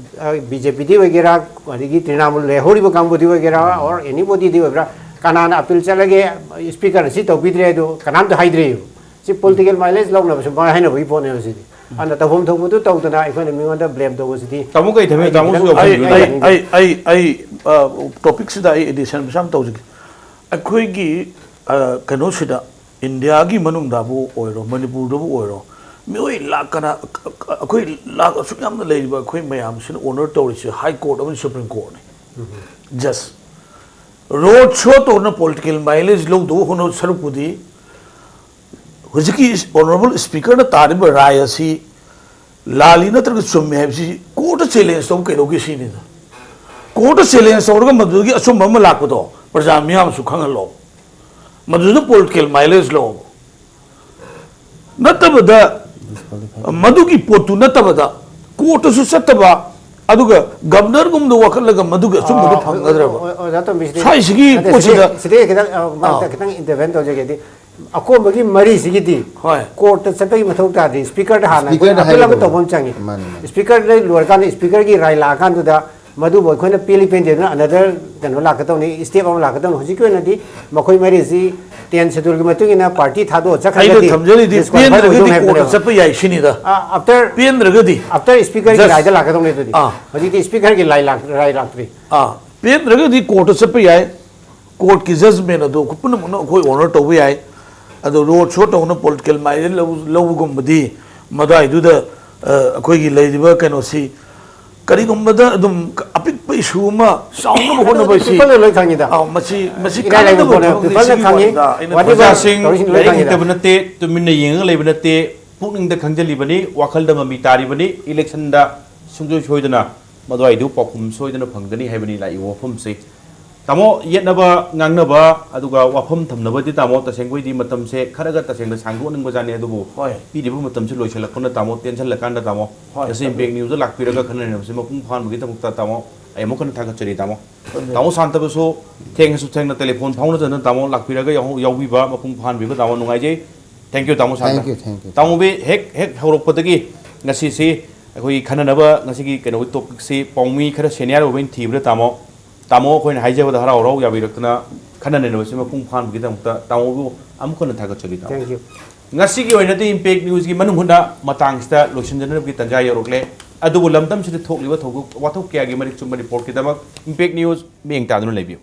ꯕꯤ ꯖꯦ ꯄꯤꯗꯤ ꯑꯣꯏꯒꯦꯔꯥ, ꯑꯗꯒꯤ ꯇ꯭ꯔꯤꯅꯥꯃꯨꯜ ꯂꯩꯍꯧꯔꯤꯕ ꯀꯥꯡꯕꯨꯗꯤ ꯑꯣꯏꯒꯦꯔꯥ, ꯑꯣꯔ ꯑꯦꯅꯤꯕꯣꯗꯤꯗꯤ ꯑꯣꯏꯕ꯭ꯔꯥ, ꯀꯅꯥꯅ ꯑꯄꯤꯜ ꯆꯠꯂꯒꯦ, ꯁ꯭ꯄꯤꯀꯔꯅ ꯁꯤ ꯇꯧꯕꯤꯗ꯭ꯔꯦ, ꯑꯗꯨ ꯀꯅꯥꯝꯇ ꯍꯥꯏꯗ꯭ꯔꯦꯕ꯫ ꯁꯤ ꯄꯣꯂꯤꯇꯤꯀꯦꯜ ꯃꯥꯏꯂꯦꯖ ꯂꯧꯅꯕꯁꯨ ꯃꯥ ꯍꯥꯏꯅꯕꯒꯤ ꯄꯣꯠꯅꯦꯕ ꯁꯤꯗꯤ꯫ ꯑꯗꯨꯅ ꯇꯧꯐꯝ ꯊꯣꯛꯄꯗꯨ ꯇꯧꯗꯅ ꯑꯩꯈꯣꯏꯅ ꯃꯤꯉꯣꯟꯗ ꯕ꯭ꯂꯦꯝ ꯇꯧꯕꯁꯤꯗꯤ ꯇꯥꯃꯣ ꯀꯩ ꯊꯝꯃꯤ? ꯑꯩꯗꯤ ꯇꯥꯃꯣꯁꯨ ꯈꯤꯇꯪ ꯌꯥꯎꯁꯟꯕꯤꯌꯨ꯫ ꯑꯩ, ꯑꯩ, ꯑꯩ, ꯑꯩ, ꯑ, ꯇꯣꯄꯤꯛꯁꯤꯗ ꯑꯩ ꯑꯦꯗꯤꯁꯟ ꯃꯆꯥ ꯑꯃ ꯇꯧꯖꯒꯦ꯫ ꯑꯩꯈꯣꯏꯒꯤ, ꯑ, ꯀꯩꯅꯣꯁꯤꯗ, ꯏꯟꯗꯤꯌꯥꯒꯤ ꯃꯅꯨꯡꯗꯕꯨ ꯑꯣꯏꯔꯣ, ꯃꯅꯤꯄꯨꯔꯗꯕꯨ ꯑꯣꯏꯔꯣ, ꯃꯤꯑꯣꯏ ꯂꯥꯛ ꯀꯅꯥ, ꯑꯩꯈꯣꯏ ꯂꯥꯛ ꯑꯁꯨꯛ ꯌꯥꯝꯅ ꯂꯩꯔꯤꯕ ꯑꯩꯈꯣꯏ ꯃꯌꯥꯝꯁꯤꯅ ꯑꯣꯅꯔ ꯇꯧꯔꯤꯁꯦ ꯍꯥꯏ ꯀꯣꯔꯠ ꯑꯃꯗꯤ ꯁꯨꯄ꯭ꯔꯤꯝ ꯀꯣꯔꯠꯅꯤ꯫ ꯖꯁ ꯔꯣꯗ ꯁꯣ ꯇꯧꯗꯅ ꯄꯣꯂꯤꯇꯤꯀꯦꯜ ꯃꯥꯏꯂꯦꯖ ꯂꯧꯗꯧꯕ ꯍꯣꯠꯅꯕ ꯁꯔꯨꯛꯄꯨꯗꯤ, ꯍꯧꯖꯤꯛꯀꯤ ꯑꯣꯅꯔꯦꯕꯜ ꯁ꯭ꯄꯤꯀꯔꯅ ꯇꯥꯔꯤꯕ ꯔꯥꯏ ꯑꯁꯤ ꯂꯥꯜꯂꯤ ꯅꯠꯇ꯭ꯔꯒ ꯆꯨꯝꯃꯤ ꯍꯥꯏꯕꯁꯤ ꯀꯣꯔꯠꯇ ꯆꯦꯂꯦꯟꯖ ꯇꯧꯕ ꯀꯩꯗꯧꯒꯦ ꯁꯤꯅꯤꯗ꯫ ꯀꯣꯔꯠꯇ ꯆꯦꯂꯦꯟꯖ ꯇꯧꯔꯒ ꯃꯗꯨꯗꯒꯤ ꯑꯆꯨꯝꯕ ꯑꯃ ꯂꯥꯛꯄꯗꯣ ꯄ꯭ꯔꯖꯥ ꯃꯤꯌꯥꯝꯁꯨ ꯈꯪꯍꯜꯂꯣ, ꯃꯗꯨꯗ ꯄꯣꯂꯤꯇꯤꯀꯦꯜ ꯃꯥꯏꯂꯦꯖ ꯂꯧ꯫ ꯅꯠꯇꯕꯗ, ꯃꯗꯨꯒꯤ ꯄꯣꯠꯇꯨ ꯅꯠꯇꯕꯗ, ꯀꯣꯔꯠꯇꯁꯨ ꯆꯠꯇꯕ, ꯑꯗꯨꯒ ꯒꯕꯅꯔꯒꯨꯝꯗ ꯋꯥꯀꯠꯂꯒ ꯃꯗꯨꯒꯤ ꯑꯆꯨꯝꯕꯗꯨ ꯑꯥ, ꯐꯪꯒꯗ꯭ꯔꯕ? ꯑꯣ-, ꯑꯣꯖꯥ ꯇꯣꯝꯕꯤ, ꯁꯤꯗꯤ ꯁ꯭ꯋꯥꯏꯁꯤꯒꯤ ꯅꯠꯇꯦ, ꯁꯤꯗꯤ, ꯄꯣꯠꯁꯤꯗ ꯁꯤꯗꯤ ꯈꯤꯇꯪ, ꯑ, ꯃꯔꯛꯇ ꯑꯥ꯫ ꯈꯤꯇꯪ ꯏꯟꯇꯔꯚꯦꯟ ꯇꯧꯖꯒꯦꯗꯤ, ꯑꯀꯣꯟꯕꯒꯤ ꯃꯔꯤꯁꯤꯒꯤꯗꯤ ꯍꯣꯏ꯫ ꯀꯣꯔꯠꯇ ꯆꯠꯄꯒꯤ ꯃꯊꯧ ꯇꯥꯗꯦ, ꯁ꯭ꯄꯤꯀꯔꯗ ꯍꯥꯟꯅ ꯑꯩꯈꯣꯏꯅ ꯁ꯭ꯄꯤꯀꯔꯅ ꯑꯄꯤꯜ ꯑꯃ ꯍꯥꯏꯒꯗꯧꯕ꯫ ꯇꯧꯕ ꯑꯃ ꯆꯪꯉꯤ꯫ ꯃꯥꯅꯤ, ꯃꯥꯅꯤ꯫ ꯁ꯭ꯄꯤꯀꯔꯗ ꯂꯣꯏꯔꯀꯥꯟꯗ, ꯁ꯭ꯄꯤꯀꯔꯒꯤ ꯔꯥꯏ ꯂꯥꯛꯑꯀꯥꯟꯗꯨꯗ ꯃꯗꯨꯕꯨ ꯑꯩꯈꯣꯏꯅ ꯄꯦꯜꯂꯤ ꯄꯦꯟꯗꯦ ꯑꯗꯨꯅ ꯑꯅꯗꯔ ꯀꯩꯅꯣ ꯂꯥꯛꯀꯗꯧꯅꯤ, ꯁ꯭ꯇꯦꯞ ꯑꯃ ꯂꯥꯛꯀꯗꯧꯅꯤ꯫ ꯍꯧꯖꯤꯛꯀꯤ ꯑꯣꯏꯅꯗꯤ ꯃꯈꯣꯏ ꯃꯔꯤꯁꯤ ꯇꯦꯟ ꯁꯦꯗꯨꯜꯒꯤ ꯃꯇꯨꯡ ꯏꯟꯅ ꯄꯥꯔꯇꯤ ꯊꯥꯗꯣꯛꯑ ꯑꯩꯅ ꯆꯠꯈ꯭ꯔꯒꯗꯤ ꯊꯝꯖꯔꯤꯗꯤ ꯗꯤꯁꯀ꯭ꯋꯥꯂꯤꯐꯥꯏ ꯄꯦꯟꯗ꯭ꯔꯒꯗꯤ ꯑꯣꯏꯗꯧꯅꯤ ꯀꯣꯔꯠꯇ ꯍꯥꯏꯕꯅꯦꯕ꯫ ꯆꯠꯄ ꯌꯥꯏ ꯁꯤꯅꯤꯗ꯫ ꯑ, ꯑꯥꯐꯇꯔ ꯄꯦꯟꯗ꯭ꯔꯒꯗꯤ ꯑꯥꯐꯇꯔ ꯁ꯭ꯄꯤꯀꯔꯒꯤ ꯖꯁ ꯔꯥꯏꯗ ꯂꯥꯛꯀꯗꯧꯅꯤ ꯑꯗꯨꯗꯤ꯫ ꯑꯥ꯫ ꯍꯧꯖꯤꯛꯇꯤ ꯁ꯭ꯄꯤꯀꯔꯒꯤ ꯂꯥꯏ ꯂꯥꯛ-, ꯔꯥꯏ ꯂꯥꯛꯇ꯭ꯔꯤ꯫ ꯑꯥ, ꯄꯦꯟꯗ꯭ꯔꯒꯗꯤ ꯀꯣꯔꯠꯇ ꯆꯠꯄ ꯌꯥꯏ꯫ ꯀꯣꯔꯠꯀꯤ ꯖꯖꯃꯦꯟ ꯑꯗꯨ ꯄꯨꯝꯅꯃꯛꯅ ꯑꯩꯈꯣꯏ ꯑꯣꯅꯔ ꯇꯧꯕ ꯌꯥꯏ꯫ ꯑꯗꯣ ꯔꯣꯗ ꯁꯣ ꯇꯧꯅ ꯄꯣꯂꯤꯇꯤꯀꯦꯜ ꯃꯥꯏꯂꯦꯖ ꯂꯧ-, ꯂꯧꯕꯒꯨꯝꯕꯗꯤ ꯃꯗꯥꯏꯗꯨꯗ, ꯑ, ꯑꯩꯈꯣꯏꯒꯤ ꯂꯩꯔꯤꯕ ꯀꯩꯅꯣꯁꯤ ꯀꯔꯤꯒꯨꯝꯕꯗ ꯑꯗꯨꯝ ꯑꯄꯤꯛꯄ ꯏꯁꯨ ꯑꯃ ꯆꯥꯎꯅꯕ ꯍꯣꯠꯅꯕ ꯑꯗꯨꯗꯤ ꯁꯤ, ꯄꯤꯄꯜꯅ ꯂꯣꯏ ꯈꯪꯉꯤꯗ꯫ ꯑ, ꯃꯁꯤ, ꯃꯁꯤ ꯏꯔꯥꯏ ꯂꯥꯏꯕ ꯀꯥꯟꯅꯗꯕ ꯄꯣꯠꯅꯦ, ꯊꯕꯛꯅꯤ꯫ ꯄꯤꯄꯜꯅ ꯁꯤꯒꯤ ꯈꯪꯉꯤ꯫ ꯋꯥꯔꯤꯗ ꯑꯩꯅ ꯋꯥꯔꯤꯕ ꯄ꯭ꯔꯖꯥꯁꯤꯡ ꯇꯧꯔꯤꯁꯤꯡ ꯂꯣꯏ ꯂꯥꯏꯔꯤꯛ ꯈꯪꯉꯤꯗ꯫ ꯍꯩꯇꯕ ꯅꯠꯇꯦ, ꯇꯨꯃꯤꯟꯅ ꯌꯦꯡꯉꯒ ꯂꯩꯕ ꯅꯠꯇꯦ, ꯄꯨꯛꯅꯤꯡꯗ ꯈꯪꯖꯤꯜꯂꯤꯕꯅꯤ, ꯋꯥꯈꯜꯗ ꯃꯃꯤ ꯇꯥꯔꯤꯕꯅꯤ, ꯏꯂꯦꯛꯁꯟꯗ ꯁꯨꯡꯁꯣꯏ ꯁꯣꯏꯗꯅ ꯃꯗꯨꯋꯥꯏꯗꯨ ꯄꯥꯎꯈꯨꯝ ꯁꯣꯏꯗꯅ ꯐꯪꯒꯅꯤ ꯍꯥꯏꯕꯅꯤ ꯂꯥꯛꯏꯕ ꯋꯥꯐꯝꯁꯦ꯫ ꯇꯥꯃꯣ, ꯌꯦꯠꯅꯕ ꯉꯥꯡꯅꯕ ꯑꯗꯨꯒ ꯋꯥꯐꯝ ꯊꯝꯅꯕꯗꯤ, ꯇꯥꯃꯣ, ꯇꯁꯦꯡꯕꯩꯗꯤ ꯃꯇꯝꯁꯦ ꯈꯔꯒ ꯇꯁꯦꯡꯅ ꯁꯥꯡꯗꯣꯛꯍꯟꯅꯤꯡꯕꯖꯥꯠꯅꯤ, ꯑꯗꯨꯕꯨ ꯍꯣꯏ꯫ ꯄꯤꯔꯤꯕ ꯃꯇꯝꯁꯦ ꯂꯣꯏꯁꯤꯜꯂꯛꯄꯅ, ꯇꯥꯃꯣ, ꯇꯦꯟꯁꯤꯜꯂꯀꯥꯟꯗ, ꯇꯥꯃꯣ, ꯍꯣꯏ꯫ ꯉꯁꯤ ꯏꯝꯄꯦꯛ ꯅ꯭ꯌꯨꯁꯇ ꯂꯥꯛꯄꯤꯔꯒ ꯈꯟꯅ ꯅꯩꯅꯕꯁꯦ ꯃꯄꯨꯡ ꯐꯥꯍꯟꯕꯒꯤꯗꯃꯛꯇ, ꯇꯥꯃꯣ, ꯑꯩ ꯑꯃꯨꯛ ꯍꯟꯅ ꯊꯥꯒꯠꯆꯔꯤ, ꯇꯥꯃꯣ꯫ ꯊꯝꯖꯔꯤ꯫ ꯇꯥꯃꯣ ꯁꯥꯟꯇꯕꯁꯨ ꯊꯦꯡꯉꯁꯨ ꯊꯦꯡꯅ ꯇꯦꯂꯤꯐꯣꯟ ꯐꯥꯎꯅꯗꯅ, ꯇꯥꯃꯣ, ꯂꯥꯛꯄꯤꯔꯒ ꯌꯥꯎ-, ꯌꯥꯎꯕꯤꯕ ꯃꯄꯨꯡ ꯐꯥꯍꯟꯕꯤꯕ, ꯇꯥꯃꯣ, ꯅꯨꯡꯉꯥꯏꯖꯩ꯫ Thank you, ꯇꯥꯃꯣ Santa. Thank you, thank you. ꯇꯥꯃꯣꯕꯤ, ꯍꯦꯛ ꯍꯦꯛ ꯍꯧꯔꯛꯄꯗꯒꯤ ꯉꯁꯤꯁꯤ ꯑꯩꯈꯣꯏꯒꯤ ꯈꯟꯅꯅꯕ ꯉꯁꯤꯒꯤ ꯀꯩꯅꯣꯒꯤ ꯇꯣꯄꯤꯛꯁꯤ ꯄꯥꯎꯃꯤ ꯈꯔ ꯁꯦꯅꯤꯌꯔ ꯑꯣꯏꯕ ꯑꯩꯅ ꯊꯤꯕꯗ, ꯇꯥꯃꯣ, ꯇꯥꯃꯣ ꯑꯩꯈꯣꯏꯅ ꯍꯥꯏꯖꯕꯗ ꯍꯔꯥꯎ ꯍꯔꯥꯎ ꯌꯥꯕꯤꯔꯛꯇꯅ ꯈꯟꯅ ꯅꯩꯅꯕꯁꯤ ꯃꯄꯨꯡ ꯐꯥꯍꯟꯕꯒꯤꯗꯃꯛꯇ ꯇꯥꯃꯣꯕꯨ ꯑꯃꯨꯛ ꯍꯟꯅ ꯊꯥꯒꯠꯆꯔꯤ, ꯇꯥꯃꯣ꯫ Thank you. ꯉꯁꯤꯒꯤ ꯑꯣꯏꯅꯗꯤ ꯏꯝꯄꯦꯛ ꯅ꯭ꯌꯨꯁꯀꯤ ꯃꯅꯨꯡ ꯍꯨꯠꯅ ꯃꯇꯥꯡꯁꯤꯗ ꯂꯣꯏꯁꯤꯟꯖꯅꯕꯒꯤ ꯇꯥꯟꯖꯥ ꯌꯧꯔꯛꯂꯦ꯫ ꯑꯗꯨꯕꯨ ꯂꯝꯗꯝꯁꯤꯗ ꯊꯣꯛꯂꯤꯕ ꯊꯧꯗꯣꯛ ꯋꯥꯊꯣꯛ ꯀꯌꯥꯒꯤ ꯃꯔꯤꯛ ꯆꯨꯝꯕ ꯔꯤꯄꯣꯔꯠꯀꯤꯗꯃꯛ ꯏꯝꯄꯦꯛ ꯅ꯭ꯌꯨꯁ ꯃꯤꯠꯌꯦꯡ ꯇꯥꯗꯨꯅ ꯂꯩꯕꯤꯌꯨ꯫